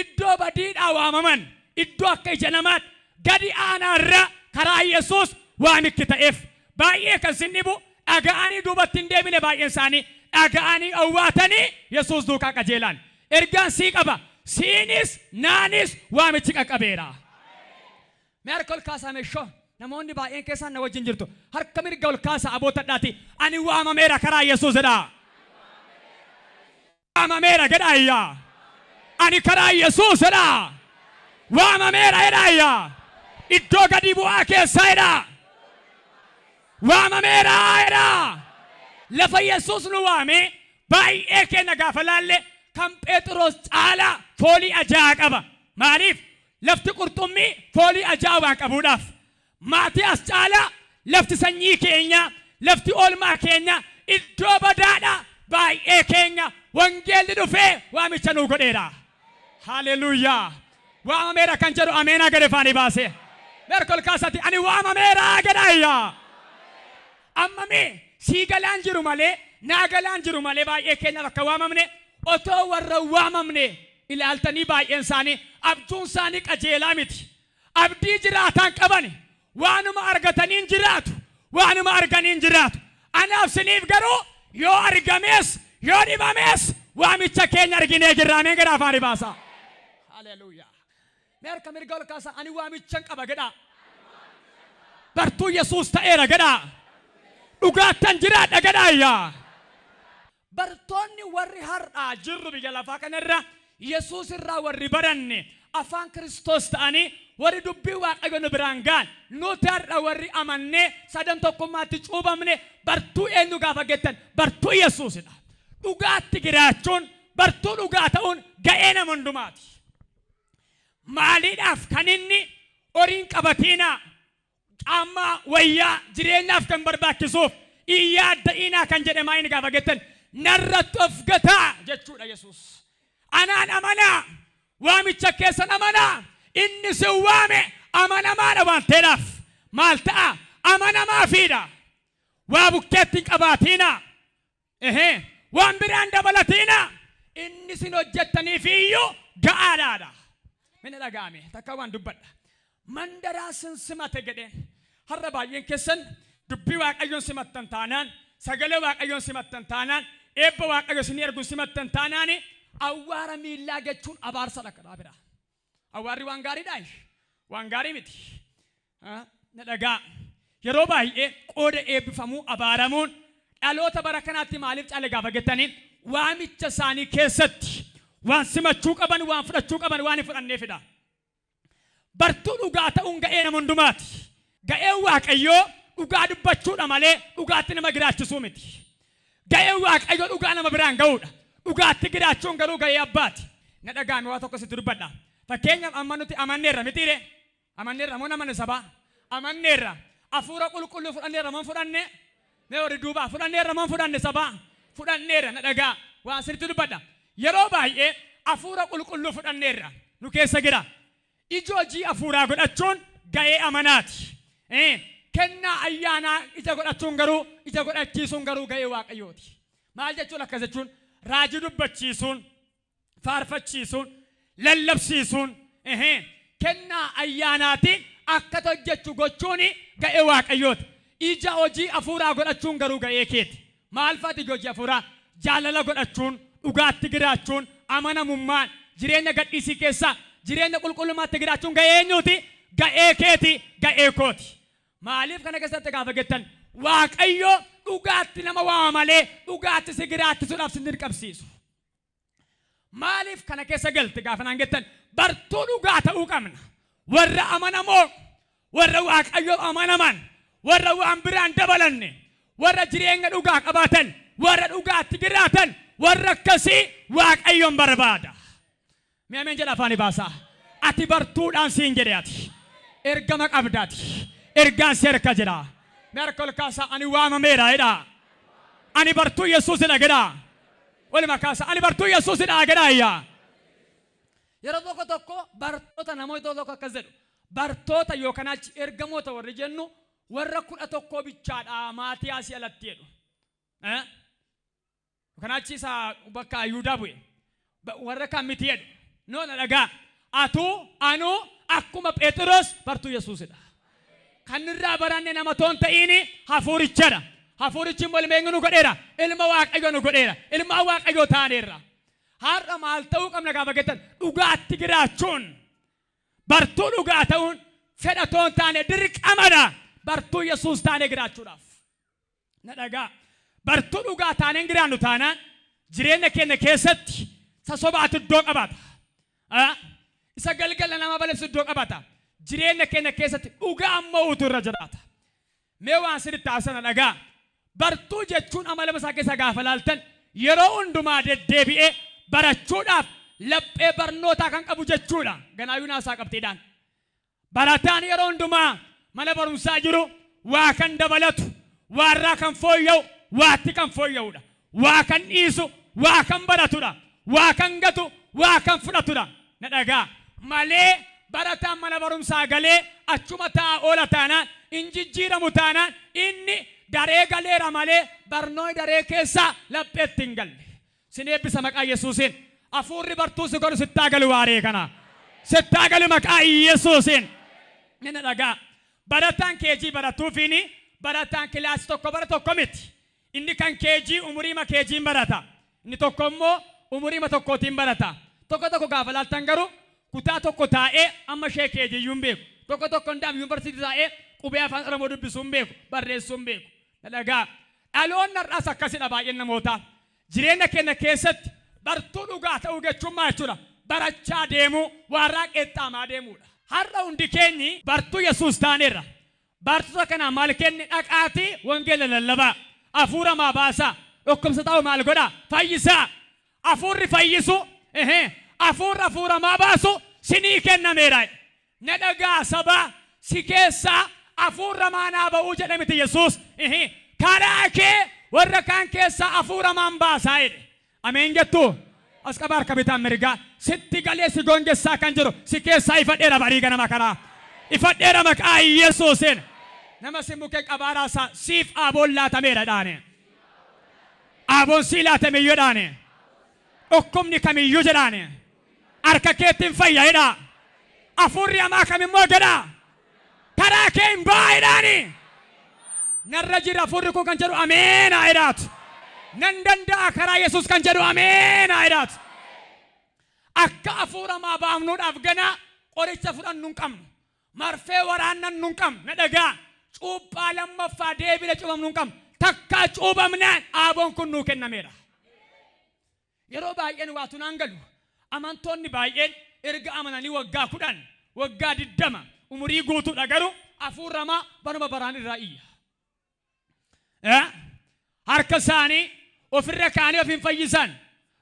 Iddoo badiidhaa waamaman. Iddoo akka ija namaatti gadi aanaarra karaa Yesuus waamichi ta'eef. Baay'ee kan sin dhibu dhaga'anii duubatti hin deebine. Baay'een isaanii dhaga'anii owwaatanii Yesuus duukaa qajeelan. Ergaan sii qaba. Siinis naanis waamichi qaqqabeera. Mee harka ol kaasaa meeshoo, namoonni baay'een keessaan na wajjin jirtu. Harka mirga ol kaasaa abootadhaati. "Ani waamameera karaa Yesuus" jedhaa. "Waamameera" jedhaa iyyaa. "Ani karaa Yesuus" jedhaa. "Waamameera" jedhaa iyyaa. Iddoo gadi bu'aa keessaa jedhaa. "Waamameera" jedhaa. Lafa Yesuus nu waame baay'ee keenya gaafa laalle kan Phexros caalaa foolii ajaa'aa qaba. Maaliif? Lafti qurxummii foolii ajaa'aa waan qabuudhaaf. Maatiyaas caalaa lafti sanyii keenya, lafti oolmaa keenya iddoo badaadha. Baay'ee keenya wangeelli dhufee waamicha nuu godheera. Haleluuyaa! "Waamameera" kan jedhu ameenaa gadi faanii baase. Harka ol kaasati, "Ani waamameera" jedhaa. Amma mee sii galaan jiru malee, naa galaan jiru malee, baay'ee keenya bakka waamamne otoo warra waamamne ilaaltanii baay'een isaanii abjuun isaanii qajeelaa miti. Abdii jiraataan qaban, waanuma argataniin jiraatu, waanuma arganiin jiraatu. Anaaf siniif garuu yoo argamees yoo dhibamees waamicha keenya arginee jirra. Ameen jedhaa afaanii baasaa. Haleluuyaa. Mee harka mirga ol kaasaa, "Ani waamichan qaba" jedhaa. "Bartuu Yesuus ta'eera" jedhaa. "Dhugaattan jiraadha" jedhaa iyyaa. Bartoonni warri har'aa jirru biyya lafaa kanarra Yesuus irraa warri baranne, afaan Kiristoos ta'anii warri dubbii Waaqayyo nu biraan ga'an, nuti har'a warri amannee sadan tokkummaatti cuubamne bartuu eenyu gaafa jettan bartuu Yesuusidha. Dhugaatti jiraachuun, bartuu dhugaa ta'uun ga'ee nama hundumaati. Maaliidhaaf kan inni horiin qabatiinaa, caammaa, wayyaa jireenyaaf kan barbaachisuuf Hin yaadda'inaa kan jedhe maa inni gaafa jettan narratti of gataa jechuudha Yesuus. Anaan amanaa, waamicha keessan amanaa, inni sin waame amanamaadha waan ta'eedhaaf maal ta'a amanamaafiidha. Waa bukkeetti hin qabaatiinaa. Ehee, waan biraan dabalatiinaa. Inni isin hojjettaniif iyyuu ga'aadhaadha. Mina dhaga'ame takka waan dubbadha. Mandaraa sin simate jedheen. Har'a baay'een keessan dubbii Waaqayyoon simattan taanaan, sagalee Waaqayyoon simattan taanaan, eebba Waaqayyo isinii ergu simattan taanaan, awwaara miillaa jechuun abaarsadha karaa biraa. Awwaarri waan gaariidhaa? Waan gaarii miti. Na dhagaa. Yeroo baay'ee qooda eebbifamuu abaaramuun dhaloota bara kanaatti maaliif caale gaafa jettanii waamicha isaanii keessatti waan simachuu qaban, waan fudhachuu qaban waan hin fudhanneefidha. Bartuu dhugaa ta'uun ga'ee nama hundumaati. Ga'een Waaqayyoo dhugaa dubbachuudha malee dhugaatti nama jiraachisuu miti. Ga'een Waaqayyoo dhugaa nama biraan ga'uudha. Dhugaatti jiraachuun garuu ga'ee abbaati. Na dhagaame waa tokko sitti dubbadha. Fakkeenyaaf amma nuti amanneerra mitiire? Amanneerra moo namanne sabaa? Amanneerra. Hafuura qulqulluu fudhanneerra moo fudhanne? Mee warri duubaa fudhanneerra moo fudhanne sabaa? Fudhanneerra na dhagaa. Waa sirriitti dubbadha. Yeroo baay'ee hafuura qulqulluu fudhanneerra. Nu keessa jira. Ija hojii hafuuraa godhachuun ga'ee amanaati. Kennaa ayyaanaa ija godhachuun garuu ija godhachiisuun garuu ga'ee Waaqayyooti. Maal jechuun akkas jechuun raajii dubbachiisuun, faarfachiisuun, lallabsiisuun, kennaa ayyaanaatiin akka hojjechu gochuun ga'ee Waaqayyooti. Ija hojii hafuuraa godhachuun garuu ga'ee keeti. Maal faati ija hojii hafuuraa? Jaalala godhachuun, dhugaatti jiraachuun, amanamummaan, jireenya gadhiisii keessaa, jireenya qulqullummaatti jiraachuun ga'ee eenyuuti? Ga'ee keeti, ga'ee kooti. Maaliif kana keessatti gaafa jettan Waaqayyo dhugaatti nama waama malee dhugaatti si jiraachisuudhaaf si dirqamsiisu. Maaliif kana keessa galte gaafa naan jettan bartuu dhugaa ta'uu qabna. Warra amanamoo, warra Waaqayyoof amanaman, warra waan biraan dabalanne, warra jireenya dhugaa qabaatan, warra dhugaatti jiraatan, warra akkasii Waaqayyoon barbaada. Mee ameen jedha afaanii baasaa. Ati bartuudhaan siin jedhe ati. Ergama qabdaati. Ergaan si harka jira. Mee harka ol kaasaa ani waamameera jedhaa. Ani bartuu Yesuusidha jedhaa. Waluma kaasaa ani bartuu Yesuusidha jedhaa iyyaa. Yeroo tokko tokko bartoota namoota tokko akkas jedhu. Bartoota yookaan achi ergamoota warri jennu warra 11 bichaadha Maatiyaasii alatti jedhu. Yookaan achi isa bakka Ayuudaa bu'e. Warra kaan miti jedhu. No na dhagaa. Atuu anuu akkuma Phexros bartuu Yesuusidha. Kan irraa baranne nama toon ta'iini hafuurichadha. Hafuurichi immoo ilma eenyu nu godheera? Ilma Waaqayyoo nu godheera. Ilma Waaqayyoo taaneerra. Har'a maal ta'uu qabna gaafa jettan dhugaatti jiraachuun bartuu dhugaa ta'uun fedha toon taane dirqamadha. Bartuu Yesuus taanee jiraachuudhaaf. Na dhagaa. Bartuu dhugaa taaneen jiraannu taanaan jireenya keenya keessatti isa sobaatu iddoo qabata. Isa galgala nama balessu iddoo qabata. Jireenya keenya keessatti dhugaa mo'utu irra jiraata. Mee waan sirriitti haasana dhagaa. Bartuu jechuun amala isaa keessa gaafa laaltan yeroo hundumaa deddeebi'ee barachuudhaaf laphee barnootaa kan qabu jechuudha. Ganaayyuu naasaa qabxiidhaan. Barataan yeroo hundumaa mana barumsaa jiru waa kan dabalatu, waarraa kan fooyya'u, waatti kan fooyya'udha. Waa kan dhiisu, waa kan baratudha. Waa kan gatu, waa kan fudhatudha. Na dhagaa. Malee barataan mana barumsaa galee achuma taa'aa oola taanaan, hin jijjiiramu taanaan inni daree galeera malee barnoonni daree keessaa lapheetti hin galle. Sin eebbisa maqaa Yesuusiin. Hafuurri bartuu si godhu sittaa galu waaree kana. Sittaa galu maqaa Yesuusiin. Nina dhagaa. Barataan keejii baratuufiini barataan kilaasii tokko bara tokko miti. Inni kan keejii umuriima keejiin barata. Inni tokko immoo umuriima tokkootiin barata. Tokko tokko gaafa laaltan garuu kutaa tokko taa'ee amma ishee keejii iyyuu hin beeku. Tokko tokko hundaaf yuunivarsiitii taa'ee qubee afaan Oromoo dubbisuu hin beeku, barreessuu hin beeku. Na dhagaa. Dhaloonni har'aas akkasidha baay'een namootaa. Jireenya keenya keessatti bartuu dhugaa ta'uu jechuun maal jechuudha? Barachaa deemuu, waarraa qeexxaamaa deemuudha. Har'a hundi keenyi bartuu Yesuus taaneerra. Bartoota kanaa maal kenne? Dhaqaatii wangeela lallabaa. Hafuura maa baasaa. Dhukkubsataa maal godhaa? Fayyisaa. Hafuurri fayyisu, hafuurri hafuura maa baasu sinii kennameera. Na dhagaa sabaa si keessaa hafuurra maanaa ba'uu jedhe miti Yesuus. Karaa kee warra kaan keessaa hafuura hamaan baasaa jedhe. Ameen jettuu? As qaba harka bitaan mirgaa. Sitti galee si goongessaa kan jiru si keessaa ifadheera barii ganama kanaa. Ifadheera maqaa Yesuusiin. Nama si mukee qabaaraa isaa siif aaboon laatameera dhaane. Aaboon sii laatame iyyuu dhaane. Dhukkubni kamiyyuu jedhaane. Harka keetti hin fayya jedhaa. Hafuurri hamaa kamimmoo jedhaa. Karaa kee hin ba'a jedhaani. Narra jira hafuurri kun kan jedhu ameen haa jedhaatu. Nan danda'a karaa Yesuus kan jedhu ameen haa jedhaatu. Akka hafuura hamaa baafnuudhaaf ganaa qoricha fudhannu hin qabnu. Marfee waraannannu hin qabnu. Na dhagaa. Cuuphaa lammaffaa deebine cuuphamnu hin qabnu. Takkaa cuuphamnaan aaboon kun nuu kennameera. Yeroo baay'een waatu naan galu. Amantoonni baay'een erga amananii waggaa 10, waggaa 20, umurii guutuudha garuu hafuurri hamaa baruma baraan irraa iyya. Harka isaanii ofirra kaa'anii of hin fayyisan.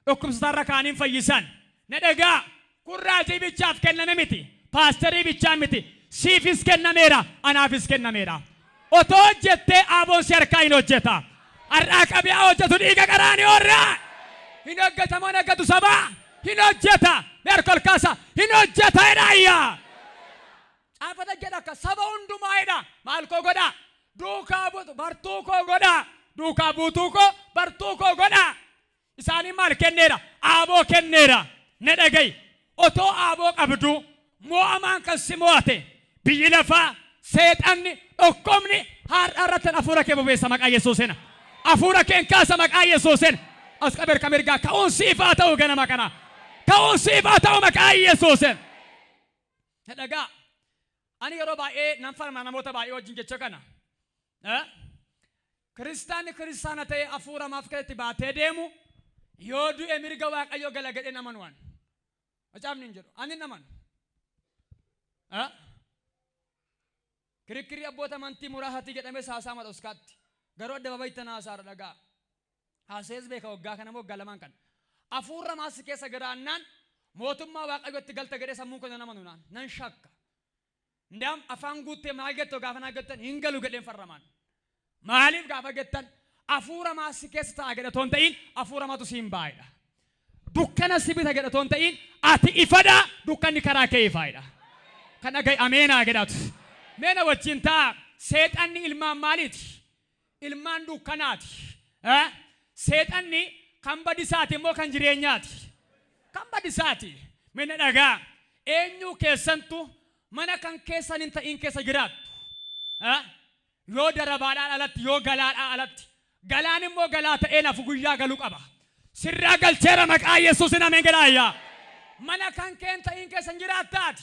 Dhukkubsataarra kaa'anii hin fayyisan. Na dhagaa, kun raajii bichaaf kenname miti. Paasterii bichaa miti. Siifis kennameera, anaafis kennameera. Otoo hojjettee aaboon si harkaa hin hojjeta. Har'aa qabee haa hojjetu dhiiga qaraaniyoorraa. Hin hojjeta moo hin hojjetu sabaa? Hin hojjeta. Mee harka ol kaasa. Hin hojjeta jedha ayyaa. Caafata jedha akka saba hundumaa jedha. Maal koo godhaa? Duukaa buutu bartuu koo godhaa. Duukaa buutuu koo bartuu koo godhaa. Isaanii maal kenneera? Aaboo kenneera. Na dhaga'i. Otoo aaboo qabduu moo'amaan kan si mo'ate biyyi lafaa, seexanni, dhukkubni har'a irratti hafuura kee bobeessa maqaa Yesuusiin. Hafuura keen kaasa maqaa Yesuusiin. As qabe harka mirgaa ka'uun siif haa ta'u ganama kana. Ka'uun siif haa ta'u maqaa Yesuusiin. Na dhagaa. Ani yeroo baay'ee nan falma namoota baay'ee wajjin jecha kana. Kiristaanni kiristaana ta'ee hafuura hamaaf keessatti baatee deemu yoo du'e mirga Waaqayyoo gala jedhee hin amanu ani. Macaafni hin jedhu. Ani hin amanu. Kirikkirii abboota amantii muraasatii jedhamee saasaama dhoskaatti. Garuu adda babaytan haasaara dhagaa. Haasa'ees beeka waggaa kana moo waggaa lamaan kana. Hafuurri hamaa si keessa jiraannaan mootummaa Waaqayyootti galta jedhee sammuun koo nan amanu naan. Nan shakka. Ndaam afaan guuttee maal jettu gaafa naa jettan hin galu jedheen farramaan. Maaliif gaafa jettan hafuura hamaa si keessa ta'a jedha otoo hin ta'in hafuura hamaatu siin baay'edha. Dukkana si bita jedha otoo hin ta'in ati ifadha dukkanni karaa kee ifaadha. Kan dhagaye ameenaa jedhaatu. Mee na wajjin ta'a seexanni ilmaan maaliiti? Ilmaan dukkanaati. Seexanni kan badisaati immoo kan jireenyaati? Kan badisaati. Mee na dhagaa. Eenyuu keessantu mana kan keessan hin ta'in keessa jiraattu? Yoo darabaadhaan alatti, yoo galaadhaan alatti. Galaan immoo galaa ta'ee nafu guyyaa galu qaba. Sirraa galcheera maqaa Yesuusin ameen jedhaa yaa. Mana kan kee hin ta'in keessa hin jiraattaati.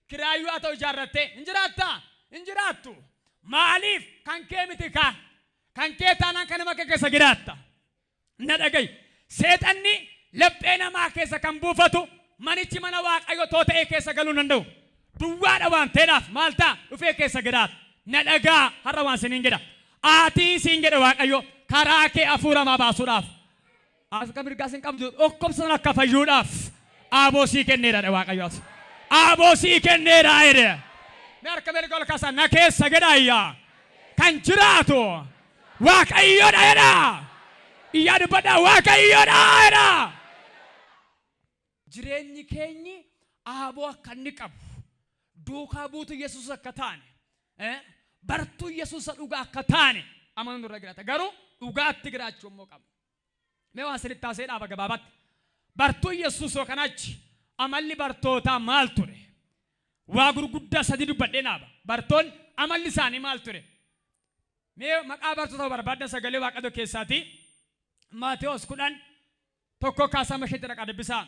Kiraayyuu haa ta'u ijaarrattee hin jiraattaa? Hin jiraattu. Maaliif? Kan kee miti kaa. Kan kee taanaan kanuma kee keessa jiraatta. Na dhaga'i. Seexanni laphee namaa keessa kan buufatu manichi mana Waaqayyo too ta'ee keessa galuu hin danda'u. Duwwaadha waan ta'eedhaaf maal ta'a? Dhufee keessa jiraata. Na dhagaa har'a waan siniin jedha. Aatii siin jedhe Waaqayyo karaa kee hafuura hamaa baasuudhaaf. Harka mirgaa sin qabdu dhukkubsa sana akka fayyuudhaaf aaboo sii kenneera jedhe Waaqayyo as. Aaboo sii kenneera jedhe. Mee harka mirga ol kaasaa na keessa jedha iyyaa. Kan jiraatu Waaqayyoodha jedha. Iyyaa dubbadhaa Waaqayyoodha jedha. Jireenyi keenyi aaboo akka inni qabu, duukaa buutuu Yesuus akka taane, bartuu Yesuus isa dhugaa akka taane amanuun nurra jiraata. Garuu dhugaatti jiraachuu immoo qabna. Mee waan isinitti haasa'ee dhaaba gabaabaatti. Bartuu Yesuus yookaan achi amalli bartootaa maal ture? Waa gurguddaa sadii dubbadhee dhaaba. Bartoonni amalli isaanii maal ture? Mee maqaa bartoota barbaaddan sagalee Waaqayyoo keessaatii Maatewos 10 tokko kaasaa masheetti dhaqaa dubbisaa.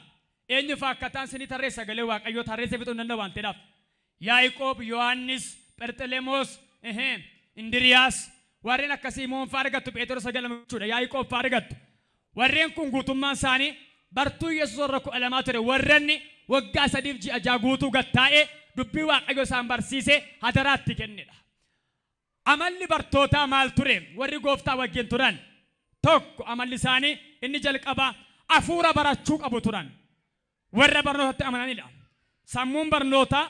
Eenyu fa'aa akka ta'an sinii tarreessa sagalee Waaqayyoo tarreessee fixuu hin danda'u waan ta'eedhaaf. Yaaqoob, Yohaannis, Pherxelemoos, Indiriyaas warreen akkasii Simoon fa'aa argattu Pheexiroos jedhamu jechuudha. Yaaqoob fa'aa argattu. Warreen kun guutummaan isaanii bartuu Yesuus warra 12 ture warra inni waggaa sadiif ji'a ja'a guutuu gad taa'ee dubbii Waaqayyoo isaan barsiisee hadaraatti kennedha. Amalli bartootaa maal ture? Warri Gooftaa wajjin turan tokko amalli isaanii inni jalqabaa hafuura barachuu qabu turan. Warra barnootatti amananidha. Sammuun barnootaa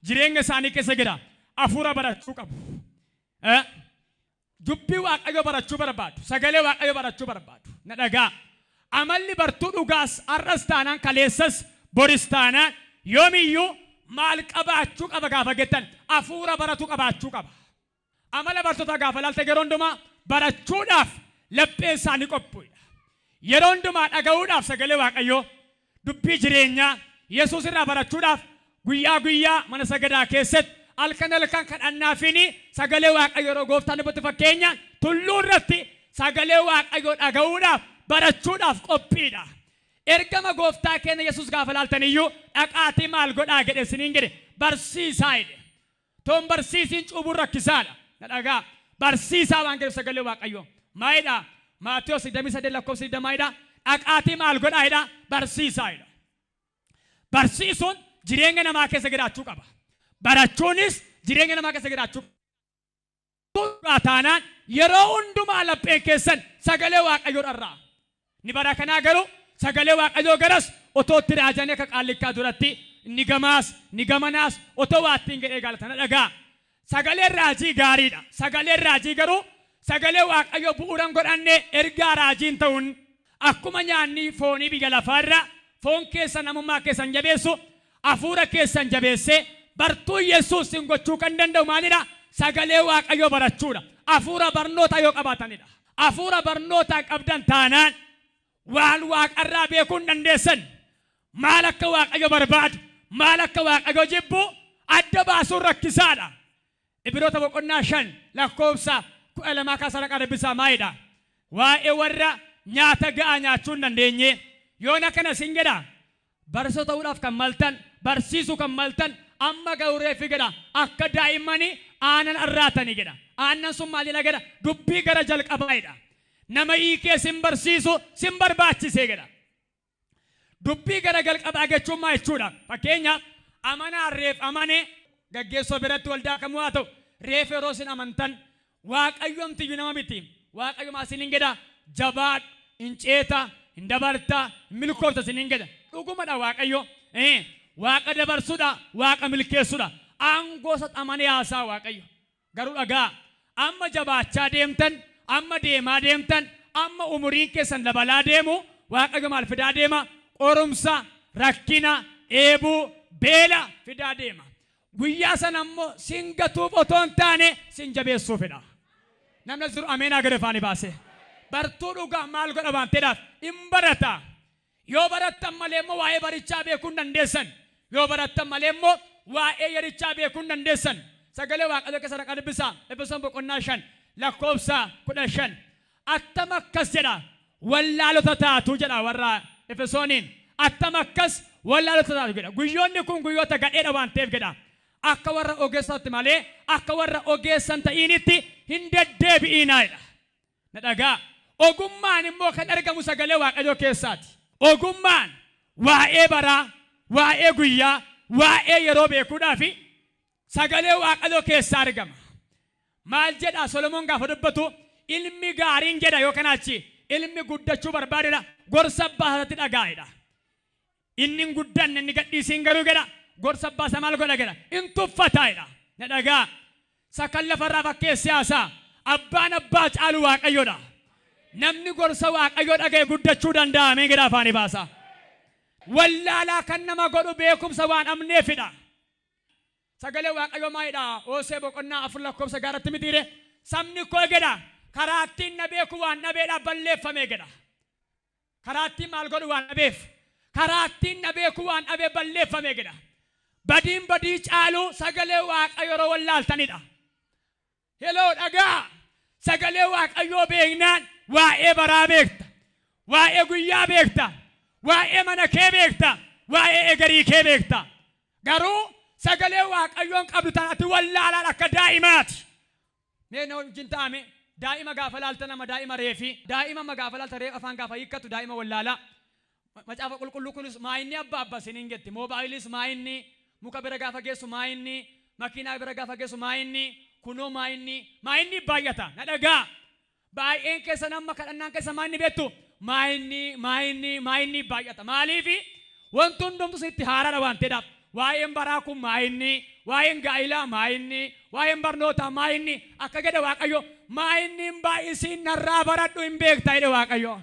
jireenya isaanii keessa jira. Hafuura barachuu qabu. Dubbii Waaqayyoo barachuu barbaadu. Sagalee Waaqayyoo barachuu barbaadu. Na dhagaa. Amalli bartuu dhugaas har'as taanaan, kaleessas boris taanaan, yoomiyyuu maal qabaachuu qaba gaafa jettan, hafuura baratu qabaachuu qaba. Amala bartoota gaafa ilaalte, yeroo hundumaa barachuudhaaf lapheen isaanii qophiidha. Yeroo hundumaa dhaga'uudhaaf sagalee Waaqayyoo, dubbii jireenyaa Yesuus irraa barachuudhaaf, guyyaa guyyaa mana sagadaa keessatti, halkan halkan kadhannaafiin sagalee Waaqayyoo, yeroo gooftaan dubbatu, fakkeenya tulluu irratti sagalee Waaqayyoo dhaga'uudhaaf, barachuudhaaf qophiidha. Ergama gooftaa keenya Yesuus gaafa ilaaltan iyyuu, dhaqaatii maal godhaa jedhe isiniin jedhe? Barsiisaa jedhe. Toon barsiisiin cuubuun rakkisaadha. Na dhagaa. Barsiisaa waan jedhu sagalee Waaqayyoo. Maalidha? Maatiyos 28 lakkoofsa 20 maalidha? Dhaqaatii maal godhaa jedha? Barsiisaa jedha. Barsiisuun jireenya namaa keessa jiraachuu qaba. Barachuunis jireenya namaa keessa jiraachuu qaba. Taanaan yeroo hundumaa lapheen keessan sagalee Waaqayyoo dharraa. Ni bara kanaa garuu sagalee Waaqayyoo garas otoo itti raajanii akka qaallikkaa duratti ni gamaas ni gamanaas otoo waa ittiin jedhee gaalata. Na dhagaa. Sagaleen raajii gaariidha. Sagaleen raajii garuu sagalee Waaqayyoo bu'uuran godhanne ergaa raajiin ta'uun, akkuma nyaanni foonii biyya lafaarra foon keessan, namummaa keessan jabeessu, hafuura keessan jabeessee bartuu Yesuus sin gochuu kan danda'u maalidha? Sagalee Waaqayyoo barachuudha. Hafuura barnootaa yoo qabaatanidha. Hafuura barnootaa qabdan taanaan waan waaqarraa beekuu hin dandeessan. Maal akka Waaqayyo barbaadu, maal akka Waaqayyo jibbu adda baasuun rakkisaadha. Ibiroota boqonnaa 5 lakkoofsa 12 kaasa dhaqaa dubbisaa. Maalidha? Waa'ee warra nyaata ga'aa nyaachuu hin dandeenye yoon akkana sin jedha: barsiisoo ta'uudhaaf kan maltan, barsiisuu kan maltan, amma garuu reeffi jedha akka daa'immanii aanan arraatanii jedha. Aannan sun maalidha jedha? Dubbii gara jalqabaadha. Nama hiikee sin barsiisu sin barbaachisee jedha. Dubbii gara jalqabaa jechuun maal jechuudha? Fakkeenyaaf, amanaan reef amane gaggeessoo biratti, waldaa kamuu haa ta'u, reef yeroo isin amantan, Waaqayyomtiyyuu nama miti. Waaqayyo maal isiniin jedha? Jabaadhu, hin ceeta, hin dabarta, hin milkoofta isiniin jedha. Dhugumadha, Waaqayyo Waaqa dabarsuudha, Waaqa milkeessuudha. Aangoo isa amanee haasaa Waaqayyo. Garuu dhagaa, amma jabaachaa deemtan, amma deemaa deemtan, amma umuriin keessan dabalaa deemu, Waaqayyo maal fidaa deema? Qorumsa, rakkina, dheebuu, beela fidaa deema. Guyyaa sana immoo sin gatuuf otoo hin taane sin jabeessuufidha. Namni as jiru ameenaa gadi afaanii baase. Bartuu dhugaa maal godha waan ta'eedhaaf? Hin barata. Yoo barattan malee immoo waa'ee barichaa beekuu hin dandeessan. Yoo barattan malee immoo waa'ee yerichaa beekuu hin dandeessan. Sagalee Waaqayyoo keessa dhaqaa dubbisaa. Efesoon boqonnaa 5 lakkoofsa 15. Attam akkas jedha wallaalota taatu jedha warra Efesooniin. Attam akkas wallaalota taatu jedha. Guyyoonni kun guyyoota gadheedha waan ta'eef jedha. Akka warra ogeessatti malee akka warra ogeessan ta'iinitti hin deddeebi'iinaa jedha. Na dhagaa. Ogummaan immoo kan argamu sagalee Waaqayyoo keessaati. Ogummaan waa'ee baraa, waa'ee guyyaa, waa'ee yeroo beekuudhaaf sagalee Waaqayyoo keessaa argama. Maal jedha Solomoon gaafa dubbatu? Ilmi gaariin jedha, yookaan achi ilmi guddachuu barbaadedha. Gorsa abbaa isaatti dhagaa'edha. Inni hin guddanne, inni gadhiisiin garuu jedha, gorsa abbaa isaa maal godha jedha? Hin tuffataa'edha. Na dhagaa. Sakan lafarraa fakkeessee haasaa. Abbaan abbaa caalu Waaqayyoodha. Namni gorsa Waaqayyoo dhaga'e guddachuu danda'a. Ameen jedha afaanii baasa. Wallaalaa kan nama godhu beekumsa waan dhabneefidha. Sagalee Waaqayyoo maalidha? Hoosee boqonnaa 4 lakkoofsa gaaratti mitiire? Sabni koo jedha, karaa ittiin na beeku waan dhabeedhaaf balleeffame jedha. Karaa ittiin maal godhu waan dhabeef? Karaa ittiin na beeku waan dhabeef balleeffame jedha. Badiin badii caalu sagalee Waaqayyoo yeroo wallaaltanidha. Heloo, dhagaa. Sagalee Waaqayyoo beeknaan waa'ee baraa beekta. Waa'ee guyyaa beekta. Waa'ee mana kee beekta. Waa'ee egerii kee beekta. Garuu sagalee Waaqayyoon qabdu tan ati wallaalaan akka daa'imaati. Mee na wajjin ta'ame, daa'ima gaafa laalta, nama daa'ima reefi daa'ima amma gaafa laalta, reef afaan gaafa hiikkatu, daa'ima wallaalaa. Macaafa Qulqulluu kunis maayinni abbaa abbaa isiniin jetti. Moobaayiliis maayinni, muka bira gaafa geessu maayinni, makiinaa bira gaafa geessu maayinni, kunoo maayinni, maayinni baay'ata. Na dhagaa. Baay'een keessan amma kadhannaan keessa maayinni beektu? Maayinni, maayinni, maayinni baay'ata. Maaliifi? Wanti hundumtu sitti haaraadha waan ta'eedhaaf. Waa'een baraa kun maayinni, waa'een gaa'ilaa maayinni, waa'een barnootaa maayinni, akka jedha Waaqayyo. Maa inni hin baay'isiin narraa baradhu hin beekta jedhe Waaqayyo.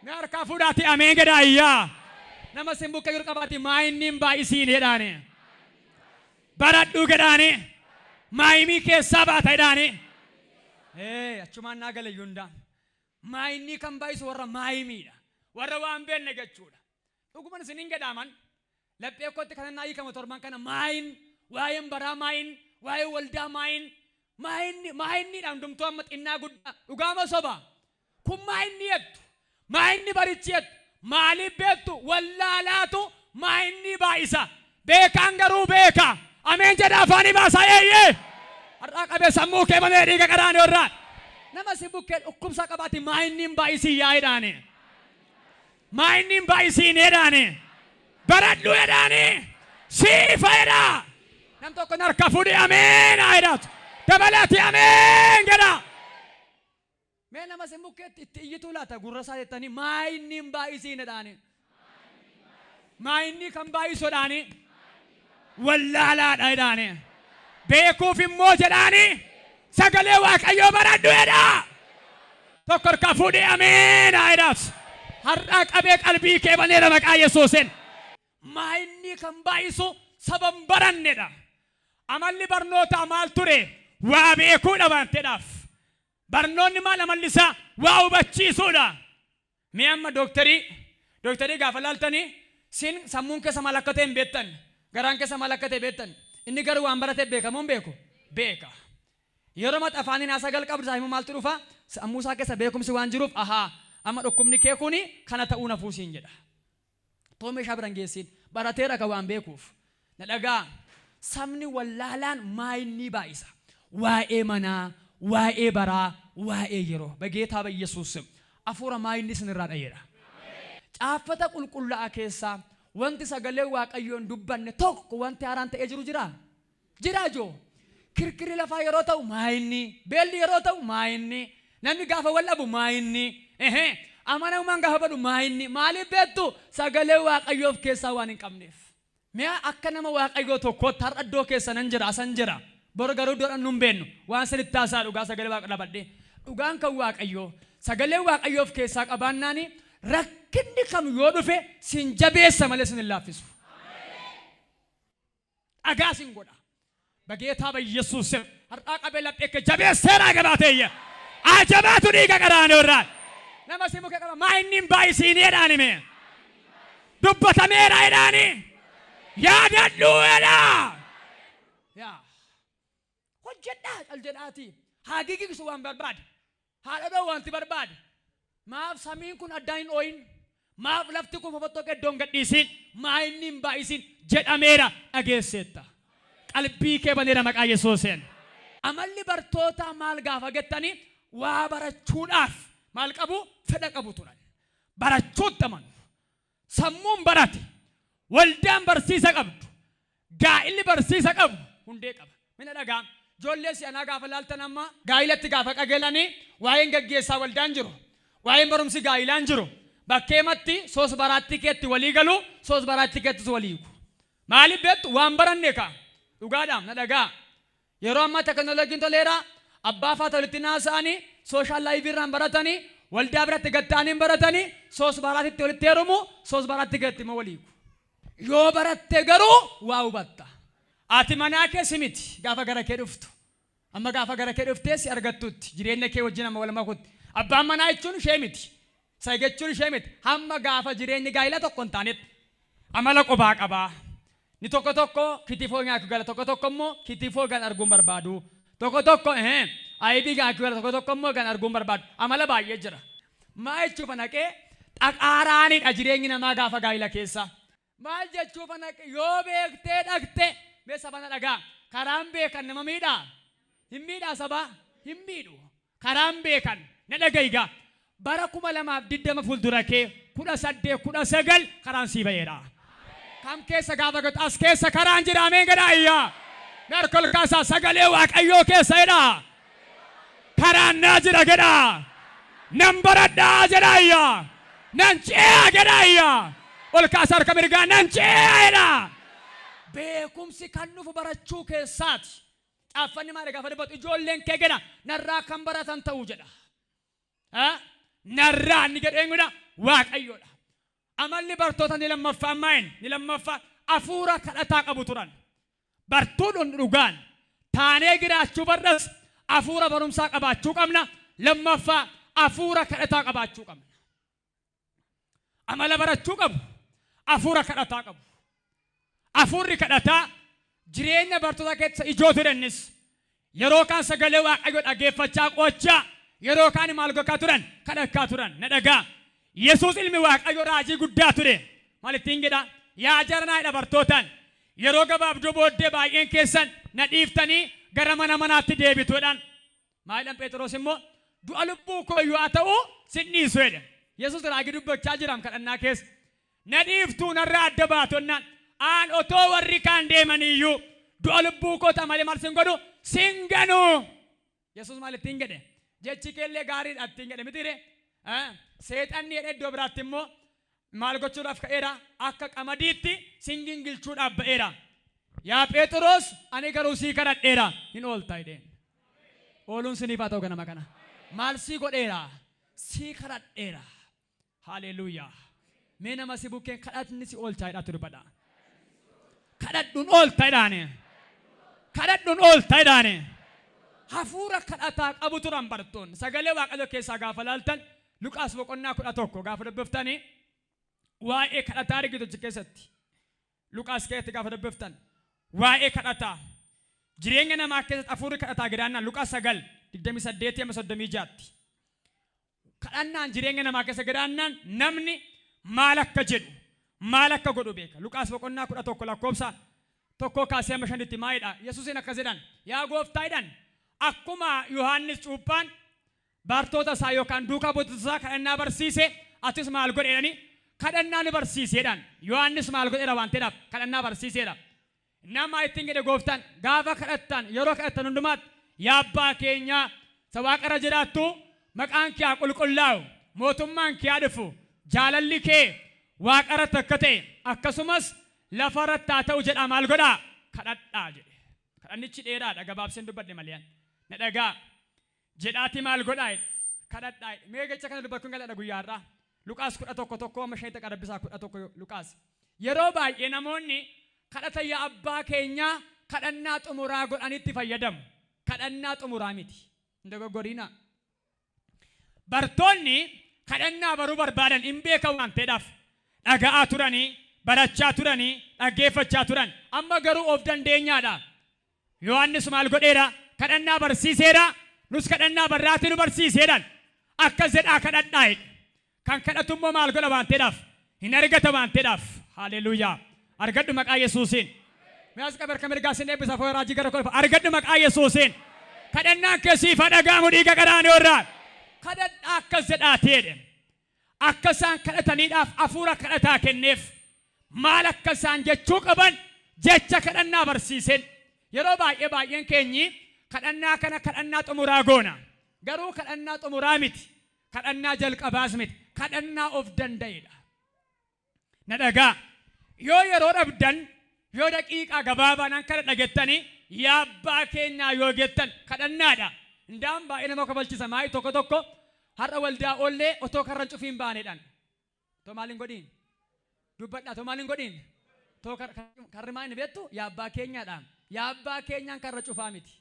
Mee harkaa fuudhaati ameen jedhaa iyyaa. Nama sin bukkee jiru qabaati maa inni hin baay'isiin jedhaani. Baradhu jedhaani. Maayimii keessaa baata jedhaani. Ee achumaan naa gale iyyuu. Maayinii kan baay'isu warra maayimiidha. Warra waan beekne jechuudha. Dhuguman isiniin jedhaaman laphee kootti kan naa hiikamu torban kana maayin waa'een baraa maayin waa'ee waldaa maayin maayinni maayinniidha hundumtuu amma xinnaa guddaa dhugaama soba kun maayinni jettu maayinni barichi jettu maaliif beektu wallaalaatu maayinni baay'isa beekaan garuu beeka ameen jedha afaanii baasaa eeyyee har'aa qabee sammuu kee malee dhiiga qaraanii irraa nama si bukkee dhukkubsaa qabaati maayinni hin baay'isiin yaa'idhaani maayinni hin baay'isiin jedhaani baradhu jedhaani siifa jedha nam tokko harka fuudhi ameen haa jedhaatu dabalaati ameen jedha mee nama si bukkeetti itti iyyituu laata gurra isaa jettanii maayinni hin baay'isiin jedhaani maayinni kan baay'isu jedhaani wallaalaadha jedhaani beekuuf immoo jedhaani sagalee Waaqayyoo baradhu jedha tokko harka fuudhi ameen haa jedhaatu har'aa qabee qalbii kee baneera maqaa Yesuusin. Maayinni kan baay'isu saba hin barannedha. Amalli barnootaa maal ture? Waa beekuudha waan ta'eedhaaf. Barnoonni maal amalli isaa? Waa hubachiisuudha. Mee amma dooktarii gaafa laaltanii sin sammuun keessa maal akka ta'e hin beektan. Garaan keessa maal akka ta'e beektan. Inni garuu waan barate beekamoo hin beeku? Beeka. Yeroo mat afaaniin haasaa jalqabdu isaa himuu maaltu dhufa? Sammuu isaa keessa beekumsi waan jiruuf ahaa amma dhukkubni kee kuni kana ta'uu nafuu siin jedha. Too meeshaa bira hin geessin. Barateera kan waan beekuuf. Na dhagaa. Sabni wallaalaan maayinni baay'isa. Waa'ee manaa, waa'ee baraa, waa'ee yeroo. በጌታ በኢየሱስ ስም hafuura maayinni isinirraa dhayeera. Caaffata qulqullaa'aa keessaa wanti sagalee Waaqayyoon dubbanne tokko wanti haaraan ta'ee jiru jiraa? Jiraa joo? Kirkirri lafaa yeroo ta'u maayinni, beelli yeroo ta'u maayinni, namni gaafa wal dhabu maayinni, amanamummaan gaafa badu maayinni. Maaliif beektu? Sagalee Waaqayyoo of keessaa waan hin qabneef. Mi'a akka nama Waaqayyoo tokkootti har'a iddoo keessa nan jira, asan jira. Bor garuu iddoodhaan nun beennu. Waan sanitti haasaa dhugaa sagalee Waaqa dhabadhee. Dhugaan kan Waaqayyoo sagalee Waaqayyoo of keessaa qabaannaani rakkinni kam yoo dhufe sin jabeessa malee sin hin laaffisu. Dhagaa sin godha. በጌታ በኢየሱስ ስም har'aa qabee laphee kee jabeesseera gabaatee ajabaatu dhiiga qaraanii irraa nama si muka qaba maa inni hin baay'isiin jedhaan hime dubbatameera jedhaani yaadadhu jedha yaa hojjedhaa cal jedhaati haa gigigsu waan barbaade haa dhadhoo wanti barbaade maaf samiin kun addaan hin ooyin maaf lafti kun fofottoo iddoon gadhiisiin maa inni hin baay'isiin jedhameera dhageesseetta. Qalbii kee baneera maqaa Yesuuseen. Amalli bartootaa maal gaafa gettanii waa barachuudhaaf maal qabu? Fedha qabu turan. Barachuutti amanu. Sammuun barate. Waldaan barsiisa qabdu. Gaa'illi barsiisa qabu. Hundee qaba. Mina dhagaa. Ijoollee si'anaa gaafa laaltan amma gaa'ilatti gaafa qajeelanii waa'een gaggeessaa waldaan jiru. Waa'een barumsi gaa'ilaan jiru. Bakkeematti soos baraatti keetti walii galu, soos baraatti keettis walii hiiku. Maaliif beektu? Waan baranne kaa. Dhugaadhaam na dhagaa. Yeroo ammaa teknooloojiin toleera. Abbaa faata walitti naasa'anii social life irraan baratanii waldaa biratti gatta'anii baratanii soos baraatitti walitti heerumu soos baraatti keetti immoo walii hiiku. Yoo baratte garuu waa hubatta. Ati manaa kee miti gaafa gara kee dhuftu. Amma gaafa gara kee dhuftee si argattutti jireenya kee wajjin amma wal makutti. Abbaan manaa jechuun ishee miti. Isa jechuun ishee miti. Hamma gaafa jireenyi gaa'ila tokko hin taanetti amala qobaa qabaa. Ni tokko tokko kitifoo nyaachuu gala tokko tokko immoo kitifoo gan arguun barbaadu. Tokko tokko ayibii nyaachuu gala tokko tokko immoo gan arguun barbaadu. Amala baay'ee jira. Maal jechuuf naqee xaqaaraanidha jireenyi namaa gaafa gaa'ila keessa. Maal jechuuf naqee yoo beektee dhaqxe mee sabana dhagaa karaan beekan nama miidhaa? Hin miidhaa sabaa? Hin miidhu. Karaan beekan na dhaga'igaa. Bara 2020 fuuldura kee 18 19 karaan sii ba'eera. Kam keessa gaafa gatu as keessa karaan jira ameen gadhaa iyyaa. Harka ol kaasaa sagalee Waaqayyoo keessa jedhaa. Karaan naa jira jedhaa. Nan baradhaa jedhaa iyyaa. Nan ce'aa jedhaa iyyaa. Ol kaasa harka mirgaa nan ce'aa jedhaa. Beekumsi kan dhufu barachuu keessaati. Caaffanni maal gaafa dubbatu ijoolleen kee jedha narraa kan baratan ta'uu jedha. Narraa inni jedhu eenyudha? Waaqayyoodha. Amalli bartoota ni lammaffaa maayin ni lammaffaa hafuura kadhataa qabu turan. Bartuun dhugaan taanee jiraachuu barras hafuura barumsaa qabaachuu qabna. Lammaffaa hafuura kadhataa qabaachuu qabna. Amala barachuu qabu. Hafuura kadhataa qabu. Hafuurri kadhataa jireenya bartoota keessa ijoo ture innis. Yeroo kaan sagalee Waaqayyoo dhaggeeffachaa qo'achaa yeroo kaan maal gochaa turan kadhachaa turan na dhagaa. Yesuus ilmi Waaqayyoo raajii guddaa ture. Maal ittiin jedha? Yaa jaranaa jedha bartootaan. Yeroo gabaabduu booddee baay'een keessan na dhiiftanii gara mana manaatti deebitu jedhan. Maal jedhan Phexros immoo du'a lubbuu koo iyyuu haa ta'u sin dhiisu jedhe. Yesuus raajii dubbachaa jiram kadhannaa keessa. Na dhiiftuu narraa adda baatonnaan aan otoo warri kaan deemaniyyuu du'a lubbuu koo ta'a malee maal sin godhu sin ganu. Yesuus maal ittiin jedhe? Jechi keellee gaariidha ittiin jedhe mitiire? Seexanni jedhe iddoo biraatti immoo maal gochuudhaaf ka'eera? Akka qamadiitti sin gingilchuudhaaf ba'eera. Yaa Phexros ani garuu sii kadhadheera hin oolta jedheen. Ooluun siniif haa ta'u ganama kana. Maal sii godheera? Sii kadhadheera. Haleluuyaa. Mee nama si bukkeen kadhatni si oolchaa jedhaatu dubbadha. Kadhadhuun oolta jedhaani. Kadhadhuun oolta jedhaani. Hafuura kadhataa qabu turan bartoonni. Sagalee Waaqayyoo keessaa gaafa laaltan Luqaas boqonnaa 11 gaafa dubbiftanii waa'ee kadhataa argitu achi keessatti. Luqaas keessatti gaafa dubbiftan waa'ee kadhataa jireenya namaa keessatti hafuurri kadhataa gidaannaan Luqaas 9 28 amma 36tti. Kadhannaan jireenya namaa keessa jiraannaan namni maal akka jedhu maal akka godhu beeka. Luqaas boqonnaa 11 lakkoofsa 1 kaasee amma 5tti maalidha? Yesuusiin akkas jedhan yaa gooftaa jedhan akkuma Yohaannis cuuphaan bartoota isaa yookaan duukaa buutota isaa kadhannaa barsiise atis maal godhe jedhanii kadhannaa nu barsiise jedhan. Yohaannis maal godheera waan ta'eedhaaf kadhannaa barsiiseera. Nama ittiin jedhe gooftaan gaafa kadhattan yeroo kadhattan hundumaatti yaa abbaa keenyaa isa waaqarra jiraattu maqaan kee haa qulqullaa'u mootummaan kee haa dhufu jaalalli kee waaqarratti akka ta'e akkasumas lafarratti haa ta'u jedhaa maal godhaa kadhadhaa jedhe. Kadhannichi dheeraadha gabaabseen dubbadhe malee na dhagaa jedhaati maal godhaa jedhe kadhadhaa jedhe. Mee jecha kana dubbachuun galadha guyyaa har'aa. Luqaas 11 1 amma 5 qarabbisaa 11 Luqaas. Yeroo baay'ee namoonni kadhata yaa abbaa keenyaa kadhannaa xumuraa godhanitti fayyadamu. Kadhannaa xumuraa miti. Hin dogoggoriinaa. Bartoonni kadhannaa baruu barbaadan hin beekan waan ta'eedhaaf dhaga'aa turanii, barachaa turanii, dhaggeeffachaa turan. Amma garuu of dandeenyaadha. Yohaannis maal godheera? Kadhannaa barsiiseera. Nus kadhannaa barraatti nu barsiiseedhaan. Akkas jedhaa kadhadhaa jedhe. Kan kadhatu immoo maal godha waan ta'eedhaaf? Hin argata waan ta'eedhaaf. Haleluuyaa. Argadhu maqaa Yesuusiin. Mee as qabe harka mirgaa sin eebbisa foora raajii gara koo argadhu maqaa Yesuusiin. Kadhannaan kee siif haa dhaga'amu dhiiga qaraanioo irraa. Kadhadhaa akkas jedhaati jedhe. Akka isaan kadhataniidhaaf hafuura kadhataa kenneef. Maal akka isaan jechuu qaban jecha kadhannaa barsiiseen. Yeroo baay'ee baay'een keenyi kadhannaa kana kadhannaa xumuraa goona. Garuu kadhannaa xumuraa miti. Kadhannaa jalqabaas miti. Kadhannaa of danda'edha. Na dhagaa. Yoo yeroo dhabdan yoo daqiiqaa gabaabaa nan kadhadha jettanii yaa abbaa keenyaa yoo jettan kadhannaadha. Indaan baay'ee nama kofalchisa maayii tokko tokko har'a waldaa oollee otoo karran cufiin baanedhaan. Otoo maal hin godhiin? Dubbadhaa otoo maal hin godhiin? Otoo karri maal inni beektu yaa abbaa keenyaadha. Yaa abbaa keenyaan karra cufaa miti.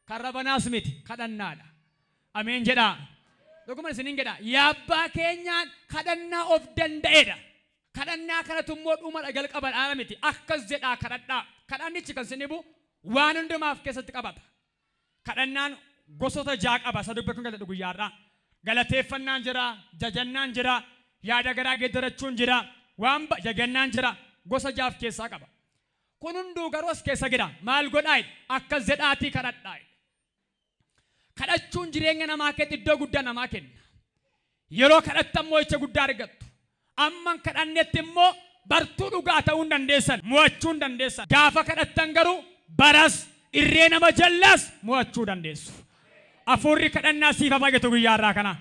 Karra banaas miti kadhannaadha. Ameen jedhaa. Dhuguma isiniin jedha yaa abbaa keenyaan kadhannaa of danda'edha. Kadhannaa kanatu immoo dhumadha jalqabadha miti. Akkas jedhaa kadhadhaa. Kadhannichi kan sin dhibu waan hundumaaf keessatti qabata. Kadhannaan gosoota ja'a qaba. Isa dubbachuun galadhu guyyaa har'aa. Galateeffannaan jira, jajannaan jira, yaada garaa geeddarachuun jira, waan jajannaan jira. Gosa ja'af keessaa qaba. Kun hunduu garuu as keessa jira. Maal godhaa jedhe? Akkas jedhaatii kadhadhaa jedhe. Kadhachuun jireenya namaa keessatti iddoo guddaa namaa kenna. Yeroo kadhattan mo'icha guddaa argattu. Amma hin kadhannetti immoo bartuu dhugaa ta'uu hin dandeessan, mo'achuu hin dandeessan. Gaafa kadhattan garuu baras irree nama jallaas mo'achuu dandeessu. Hafuurri kadhannaa siif haa baay'atu guyyaa har'aa kana.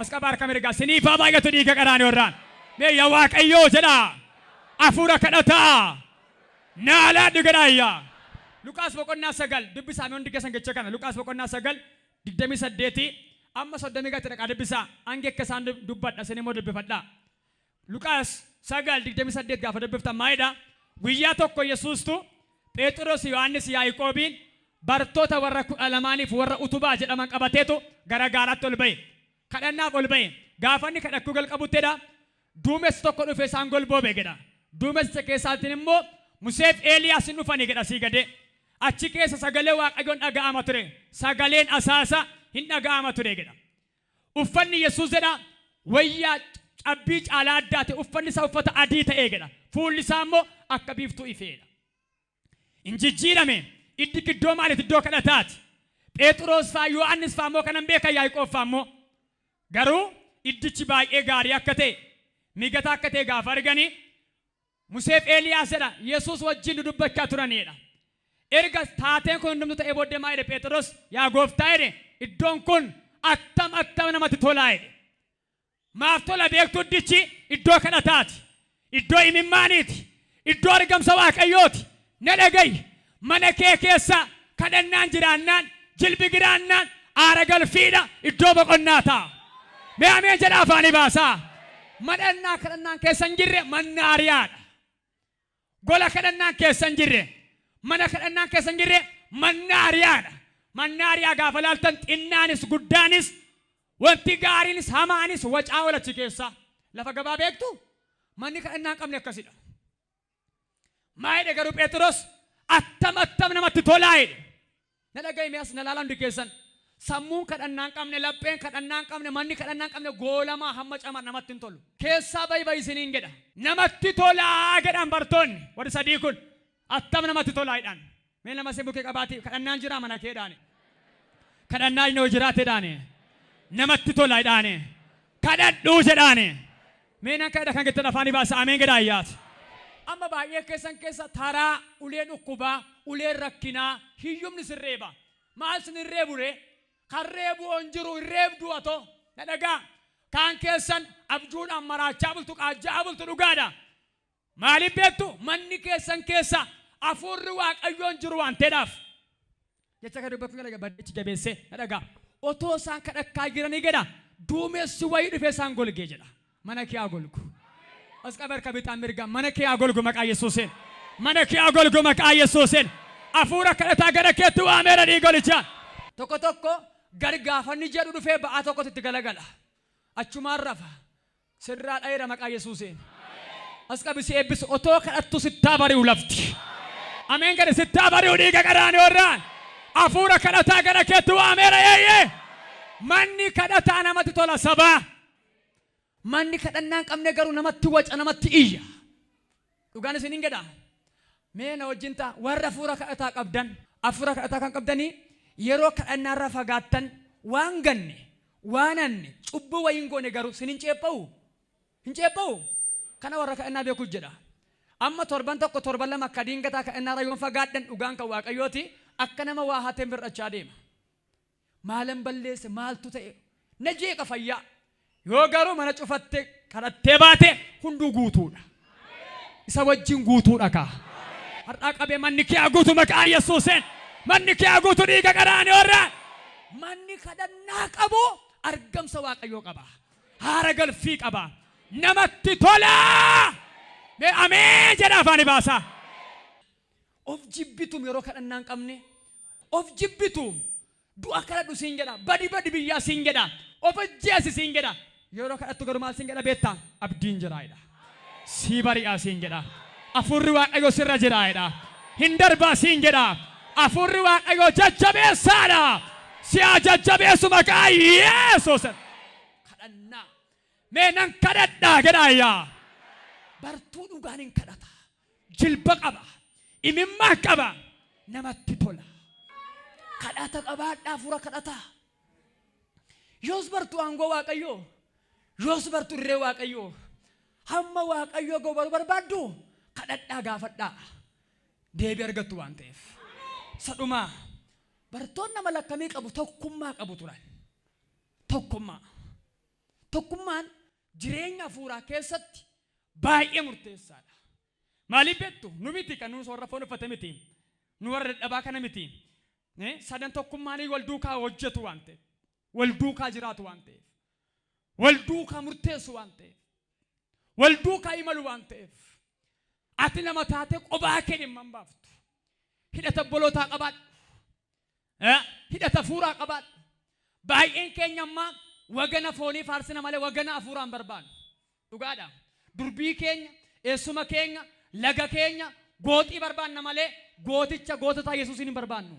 As qabaa harka mirgaa siniif haa baay'atu dhiiga qaraanioo irraan. Mee yaa Waaqayyoo jedhaa. Hafuura kadhataa. Naa laadhu jedhaa iyyaa. Luqaas boqonnaa 9 dubbisaa mee hundi keessan jecha kana. Luqaas boqonnaa 9 28 amma 30 gatti dhaqaa dubbisaa. Hangi akka isaan dubbadha, isin immoo dubbifadhaa. Luqaas 9 28 gaafa dubbiftan maalidha? Guyyaa tokko Yesuustu Phexros, Yohaannis, Yaaqoobiin bartoota warra 12niif warra utubaa jedhaman qabateetu gara gaaraatti ol ba'e. Kadhannaaf ol ba'e. Gaafa inni kadhachuu jalqabuttidha, duumessi tokko dhufe isaan golboobe jedha. Duumessicha keessaatiin immoo Museef Eeliyaas hin dhufanii jedha sii gadee. Achi keessa sagalee Waaqayyoon dhaga'ama ture. Sagaleen asaasa hin dhaga'ama ture jedha. Uffanni Yesuus jedha wayyaa cabbii caalaa addaa ta'e, uffanni isaa uffata adii ta'ee jedha. Fuulli isaa immoo akka biiftuu ifeedha. Hin jijjiirame. Iddi iddoo maaliiti? Iddoo kadhataati. Phexros faa, Yohaannis faa immoo kanan beekan, Yaaqoob faa immoo. Garuu iddichi baay'ee gaarii akka ta'e, mijataa akka ta'e gaafa arganii, Museef Eeliyaas jedha Yesuus wajjin dudubbachaa turanidha. Erga taateen kun hundumtuu ta'ee booddee maal jedhe Phexros? "Yaa gooftaa," jedhe, "iddoon kun attam attam namatti tolaa," jedhe. Maaf tola beektu? Iddichi iddoo kadhataati. Iddoo imimmaaniiti. Iddoo argamsa Waaqayyooti. Na dhagayi. Mana kee keessa kadhannaan jiraannaan, jilbi jiraannaan, aara galfiidha, iddoo boqonnaa ta'a. Mee ameen jedha afaanii baasaa. Madhannaa kadhannaan keessa hin jirre mannaariyaadha. Gola kadhannaan keessa hin jirre, mana kadhannaan keessa hin jirre mannaariyaadha. Mannaariyaa gaafa laaltan xinnaanis guddaanis, wanti gaariinis hamaanis wacaa ol achi keessa. Lafa gabaa beektu, manni kadhannaa hin qabne akkasidha. Maa jedhe garuu Phexros? "Attam attam namatti tolaa," jedhe. Na dhaga'i as na laalaa hundi keessan. Sammuun kadhannaa hin qabne, lapheen kadhannaa hin qabne, manni kadhannaa hin qabne goolamaa hamma camaa namatti hin tolu. Keessaa bayi bayi isiniin jedha. "Namatti tolaa," jedhan bartoonni. Warri sadii kun "attam namatti tolaa" jedhan. Mee nama isin bukkee qabaati, kadhannaan jiraa mana keedhaani? Kadhannaan yoo jiraate jedhaani. Namatti tola jedhaani. Kadhadhuu jedhaani. Mee nan kadhadha kan jettan afaanii baasa, ameen jedhaa ayyaati. Amma baay'ee keessan keessa taraa uleen dhukkubaa, uleen rakkinaa, hiyyumni sin reeba. Maal sin hin reebu ree? Kan reebu on jiru hin reebdu atoo. Na dhagaa. Kaan keessan abjuudhaan maraachaa bultu, qaajjaa bultu, dhugaadha. Maaliif beektu? Manni keessan keessa hafuurri Waaqayyoon jiru waan ta'eedhaaf. Jecha kana dubbachuu kana baddichi jabeessee na dhagaa. Otoo isaan kadhachaa jiranii jedha, duumessi wayii dhufee isaan golgee jedha. Mana kee haa golgu. As qaba harka bitaan mirgaa, mana kee haa golgu maqaa Yesuusiin. Mana kee haa golgu maqaa Yesuusiin. Hafuura kadhataa gara keetti waameera dhiigolichaan. Tokko tokko gargaafanni jedhu dhufee ba'aa tokkotti itti galagala. Achumaan rafa. Sirraa dha'eera maqaa Yesuusiin. As qabi si eebbisu, otoo kadhattu sittaa bari'u lafti. Ameen gadi sittaa bari'u dhiiga qaraanii irraan. Hafuura kadhataa gara keetti waameera eeyyee. Manni kadhataa namatti tola sabaa. Manni kadhannaa hin qabne garuu namatti waca, namatti iyya. Dhugaan isin hin jedha. Mee na wajjin ta'a, warra hafuura kadhataa qabdan. Hafuura kadhataa kan qabdanii yeroo kadhannaarraa fagaattan waan ganne, waan hanne, cubbuu wayii hin goone garuu sin hin ceepha'u. Hin ceepha'u. Kana warra kadhannaa beekuuf jedha. Amma torban tokko, torban lama akka diingataa kadhannaarraa yoon fagaadhan, dhugaan kan Waaqayyooti, akka nama waa hateen bir'achaa deema. Maalan balleesse? Maaltu ta'e? Na jeeqa fayyaa. Yoo garuu mana cufatte kadhattee baate hunduu guutuudha. Isa wajjin guutuudha kaa. Har'aa qabee manni kee haa guutu maqaa Yesuusiin. Manni kee haa guutu dhiiga qaraanii irraa. Manni kadhannaa qabu argamsa Waaqayyoo qaba. Haara galfii qaba. Namatti tola. Mee ameen jedha afaanii baasaa. Of jibbitum yeroo kadhannaa hin qabne. Of jibbitum. Du'a kadhadhu siin jedha. Badi badi biyyaa siin jedha. Of ajjeesi siin jedha. Yeroo kadhattu garuu maal siin jedha beektaa? Abdiin jiraayidha. Sii bari'aa siin jedha. Hafuurri Waaqayyoo sirra jiraayidha. Hin darbaa siin jedha. Hafuurri Waaqayyoo jajjabeessaadha. Si haa jajjabeessu maqaa Yesuus. Kadhannaa. Mee nan kadhadhaa jedhaa yaa. Bartuu dhugaan hin kadhata. Jilba qaba. Imimmaa qaba. Namatti tola. Kadhata qabaadhaa, hafuura kadhataa. Yoos bartuu aangoo Waaqayyoo. Yoos bartuu irree Waaqayyoo. Hamma Waaqayyoo ga'u baruu barbaaddu, kadhadhaa, gaafadhaa. Deebii argattu waan ta'eef. Sadhumaa, bartoonni amala akkamii qabu? Tokkummaa qabu turan. Tokkummaa. Tokkummaan jireenya hafuuraa keessatti baay'ee murteessaadha. Maaliif beektu? Nu miti kan nuus warra foon uffate miti. Nu warra dadhabaa kana miti. Sadan tokkummaan wal duukaa hojjetu waan ta'eef, wal duukaa jiraatu waan ta'eef, wal duukaa murteessu waan ta'eef, wal duukaa imalu waan ta'eef, ati nama taate qobaa kee dhimma hin baaftu. Hidhata obbolootaa qabaadhu. Hidhata hafuuraa qabaadhu. Baay'een keenya ammaa wagana foonii faarsina malee wagana hafuuraa hin barbaannu. Dhugaadha. Durbii keenya, eessuma keenya, laga keenya, gooxii barbaanna malee gooticha goototaa Yesuusiin hin barbaannu.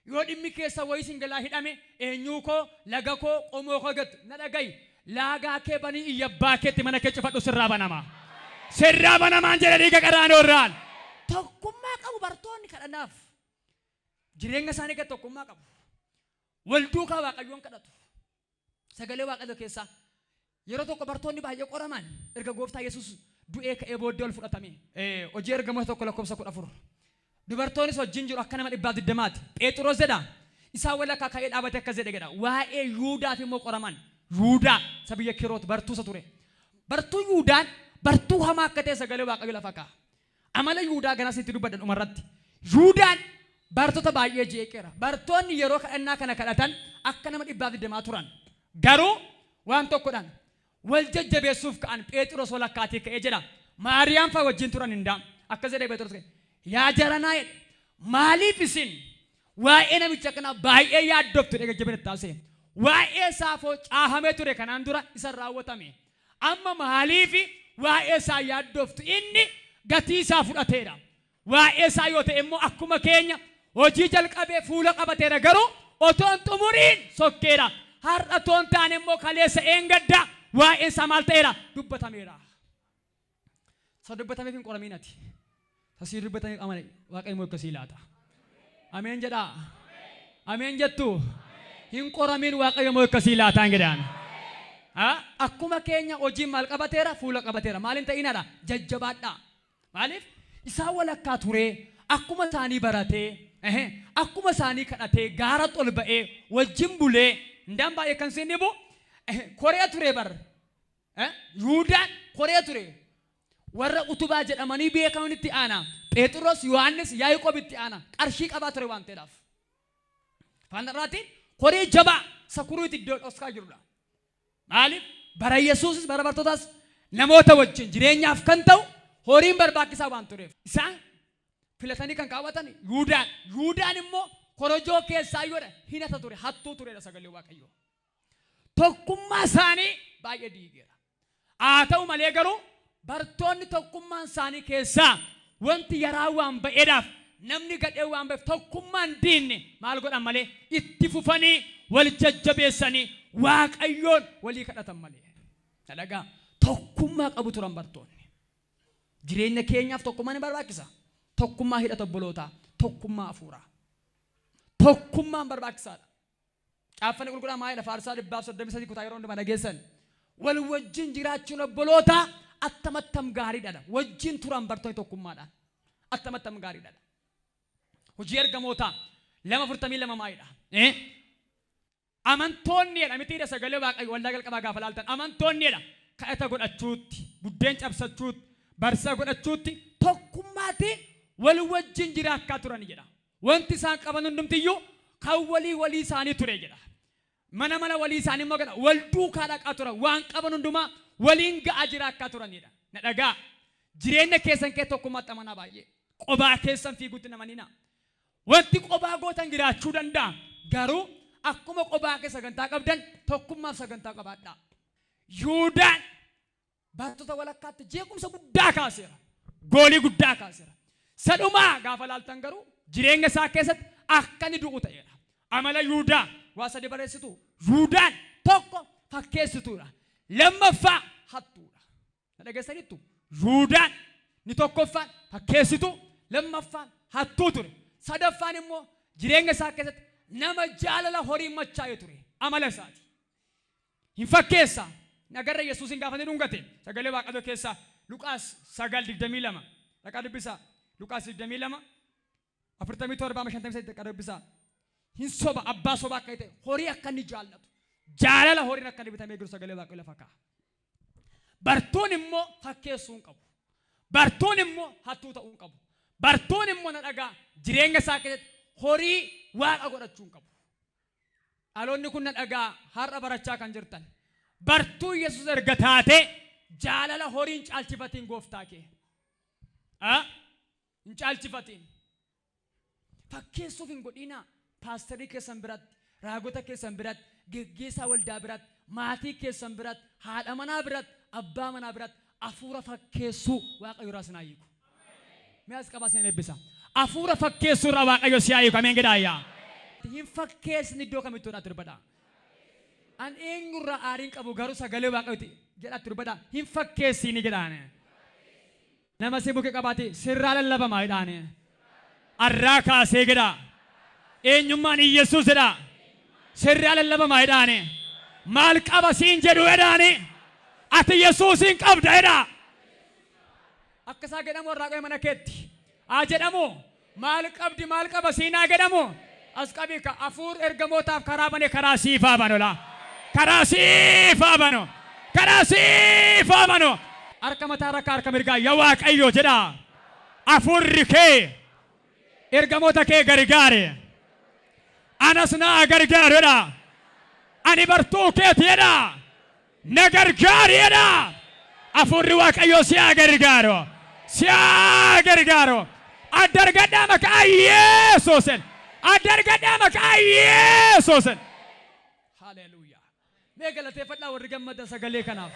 Yoo dhimmi keessa wayii sin jalaa hidhame, eenyuu koo, laga koo, qomoo koo gattu na dhaga'i. Laagaa kee banii iyya abbaa keetti, mana kee cufadhu, sirraa banama. Sirraa banamaan jedha dhiiga qaraanoo irraan. Tokkummaa qabu bartoonni kadhannaaf. Jireenya isaanii gad tokkummaa qabu. Wal duukaa Waaqayyoon kadhatu. Sagalee Waaqayyoo keessaa yeroo tokko bartoonni baay'ee qoraman erga gooftaa Yesuus du'ee ka'ee booddee ol fudhatame. Hojii Ergamoota 1 lakkoofsa 14. Dubartoonis wajjin jiru, akka nama 120ti. Phexros jedha, isaan walakkaa ka'ee dhaabate akkas jedhe jedha. Waa'ee Yuudaaf immoo qoraman. Yuudaa isa biyya Kiroot bartuu isa ture. Bartuu Yuudaan bartuu hamaa akka ta'e sagalee Waaqayyo lafa kaa'a. Amala Yuudaa ganas itti dubbadha dhumarratti. Yuudaan bartoota baay'ee jeeqeera. Bartoonni yeroo kadhannaa kana kadhatan akka nama 120 turan. Garuu waan tokkodhaan wal jajjabeessuuf ka'an. Pheexiros walakkaatii ka'ee jedha. Maariyaam fa'a wajjin turan hindaa. Akkas jedhee Pheexiros ka'e. "Yaa jaranaa," jedhe. "Maaliif isin waa'ee namicha kanaa baay'ee yaaddoftu?" jedhee jajjabina itti taasise. Waa'ee saafoo caafamee ture kanaan dura isa raawwatame. Amma maaliif waa'ee isaa yaaddoftu? Inni gatii isaa fudhateera. Waa'ee isaa yoo ta'e immoo akkuma keenya hojii jalqabee fuula qabateera, garuu otoo hin xumuriin sokkeera. Har'a otoo hin taane immoo kaleessa eengadda waa'een isaa maal ta'eera? Dubbatameera. Isa dubbatameef hin qoramiin ati. Isa sii dubbatameef amane, Waaqayyo immoo akkasii laata. Ameen jedhaa. Ameen jettu. Hin qoramiin, Waaqayyo immoo akkasii laataan jedhaan. Akkuma keenya hojiin maal qabateera? Fuula qabateera. Maal hin ta'inaadha? Jajjabaadhaa. Maaliif? Isaan walakkaa turee, akkuma isaanii baratee, akkuma isaanii kadhatee, gaara ol ba'ee, wajjin bulee, hindaan baay'ee kan siin dhibu koree ture bar. Yuudaan koree ture. Warra utubaa jedhamanii beekaman itti aana. Phexros, Yohaannis, Yaaqoob itti aana. Qarshii qabaa ture waan ta'eedhaaf. Afaan irraatiin koree jabaa sakuruuti iddoo dhoskaa jirudha. Maaliif? Bara Yesuusis bara bartootaas namoota wajjin jireenyaaf kan ta'u horiin barbaachisaa waan tureef. Isaan filatanii kan kaawwatan Yuudaan. Yuudaan immoo korojoo keessaa yoodha hinata ture, hattuu turedha sagalee Waaqayyoo. Tokkummaa isaanii baay'ee diigeera. Haa ta'u malee garuu bartoonni tokkummaan isaanii keessaa wanti yaraa waan ba'eedhaaf, namni gadhee waan ba'eef, tokkummaan diinne maal godhan malee, itti fufanii wal jajjabeessanii Waaqayyoon walii kadhatan malee. Dhalagaa tokkummaa qabu turan bartoonni. Jireenya keenyaaf tokkummaan ni barbaachisa. Tokkummaa hidhata obbolootaa, tokkummaa hafuuraa. Tokkummaan barbaachisaadha. Caaffanni qulqullaa'aa maal jedha? Faarsaa 133 kutaa yeroo hundumaa dhageessan. Wal wajjin jiraachuun obbolootaa attam attam gaariidha. Wajjin turan bartoonni tokkummaadhaan. Attam attam gaariidha. Hojii Ergamootaa 2:42 maalidha? Amantoonni jedha mitiidha sagalee Waaqayyo waldaa jalqabaa gaafa laaltan, amantoonni jedha kadhata godhachuutti, buddeen cabsachuutti, barsaa godhachuutti tokkummaatiin wal wajjin jiraachaa turan jedha. Wanti isaan qaban hundumtiyyuu kan walii walii isaanii ture jedha. Mana mana walii isaanii immoo jedha wal duukaa dhaqaa turan, waan qaban hundumaa waliin ga'aa jiraachaa turanidha. Na dhagaa, jireenya keessan kee tokkummaatti amanaa baay'ee. Qobaa keessan fiiguutti namanina. Wanti qobaa gootan jiraachuu danda'a. Garuu akkuma qobaa kee sagantaa qabdan tokkummaaf sagantaa qabaadhaa. Yuudaan barattoota walakkaatti jeequmsa guddaa kaaseera. Goolii guddaa kaaseera. Sadhumaa gaafa laaltan garuu jireenya isaa keessatti akka inni du'u ta'eera. Amala Yuudaa waa sadi barreessitu. Yuudaan tokko fakkeessituudha. Lammaffaa hattuudha. Na dhageessaniittu? Yuudaan ni tokkoffaan fakkeessituu, lammaffaan hattuu ture. Sadaffaan immoo jireenya isaa keessatti nama jaalala horii machaa'e ture. Amala isaati. Hin fakkeessa. Nagarra Yesuusin gaafa inni dhungate sagalee Waaqayyoo keessaa Luqaas 9:22 dhaqaa dubbisaa. Luqaas 22 47 amma 58 dhaqaa dubbisaa. Hin soba, abbaa sobaa akka ta'e, horii akka inni jaallatu, jaalala horiin akka inni bitamee jiru sagalee Waaqayyoo lafa kaa'a. Bartuun immoo fakkeessuu hin qabu. Bartuun immoo hattuu ta'uu hin qabu. Bartuun immoo na dhagaa, jireenya isaa keessatti horii waaqa godhachuu hin qabu. Dhaloonni kun na dhagaa, har'a barachaa kan jirtan. Bartuu Yesuus erga taate jaalala horii hin caalchifatiin gooftaa kee. Hin caalchifatiin. Fakkeessuuf hin godhinaa. Paasterii keessan biratti, raagota keessan biratti, geggeessaa waldaa biratti, maatii keessan biratti, haadha manaa biratti, abbaa manaa biratti hafuura fakkeessuu Waaqayyo irraa isin haa hiiku. Mee as qabaa, isin eebbisa. Hafuura fakkeessuu irraa Waaqayyo si haa hiiku. Ameen jedhaa. Hin fakkeessni iddoo kamittuu jedhaa dubbadha. An eenyurraa aariin qabu, garuu sagalee Waaqayyooti jedhaa dubbadha. Hin fakkeessiini jedhaan. Nama si buke qabaate sirraa lallabamaa jedhaan. Arraa kaasee jedha. Eenyummaan Iyyasuus jedha. Sirraa lallabamaa jedhaan. Maal qaba siin jedhu jedhaan. Ati Yesuusin qabda jedha. Akka isaa jedhamu irraa qabe mana keetti. Haa jedhamu. Maal qabdi, maal qaba siinaa jedhamu. As qabi ka hafuur ergamootaaf karaa bane karaa siifaa banola. Karaa siifaa bano. Karaa siifaa bano. Harka mataa rakka harka mirgaa, yaa Waaqayyo jedha. Hafuurri kee ergamoota kee gargaare. Anas naa gargaaru jedha. Ani bartuu keeti jedha. Na gargaari jedha. Hafuurri Waaqayyoo si haa gargaaru. Si haa gargaaru. Adda argadhaa maqaa Yesuusin. Adda argadhaa maqaa Yesuusin. Haleluuyaa. Mee galateeffadhaa warri gammadan sagalee kanaaf.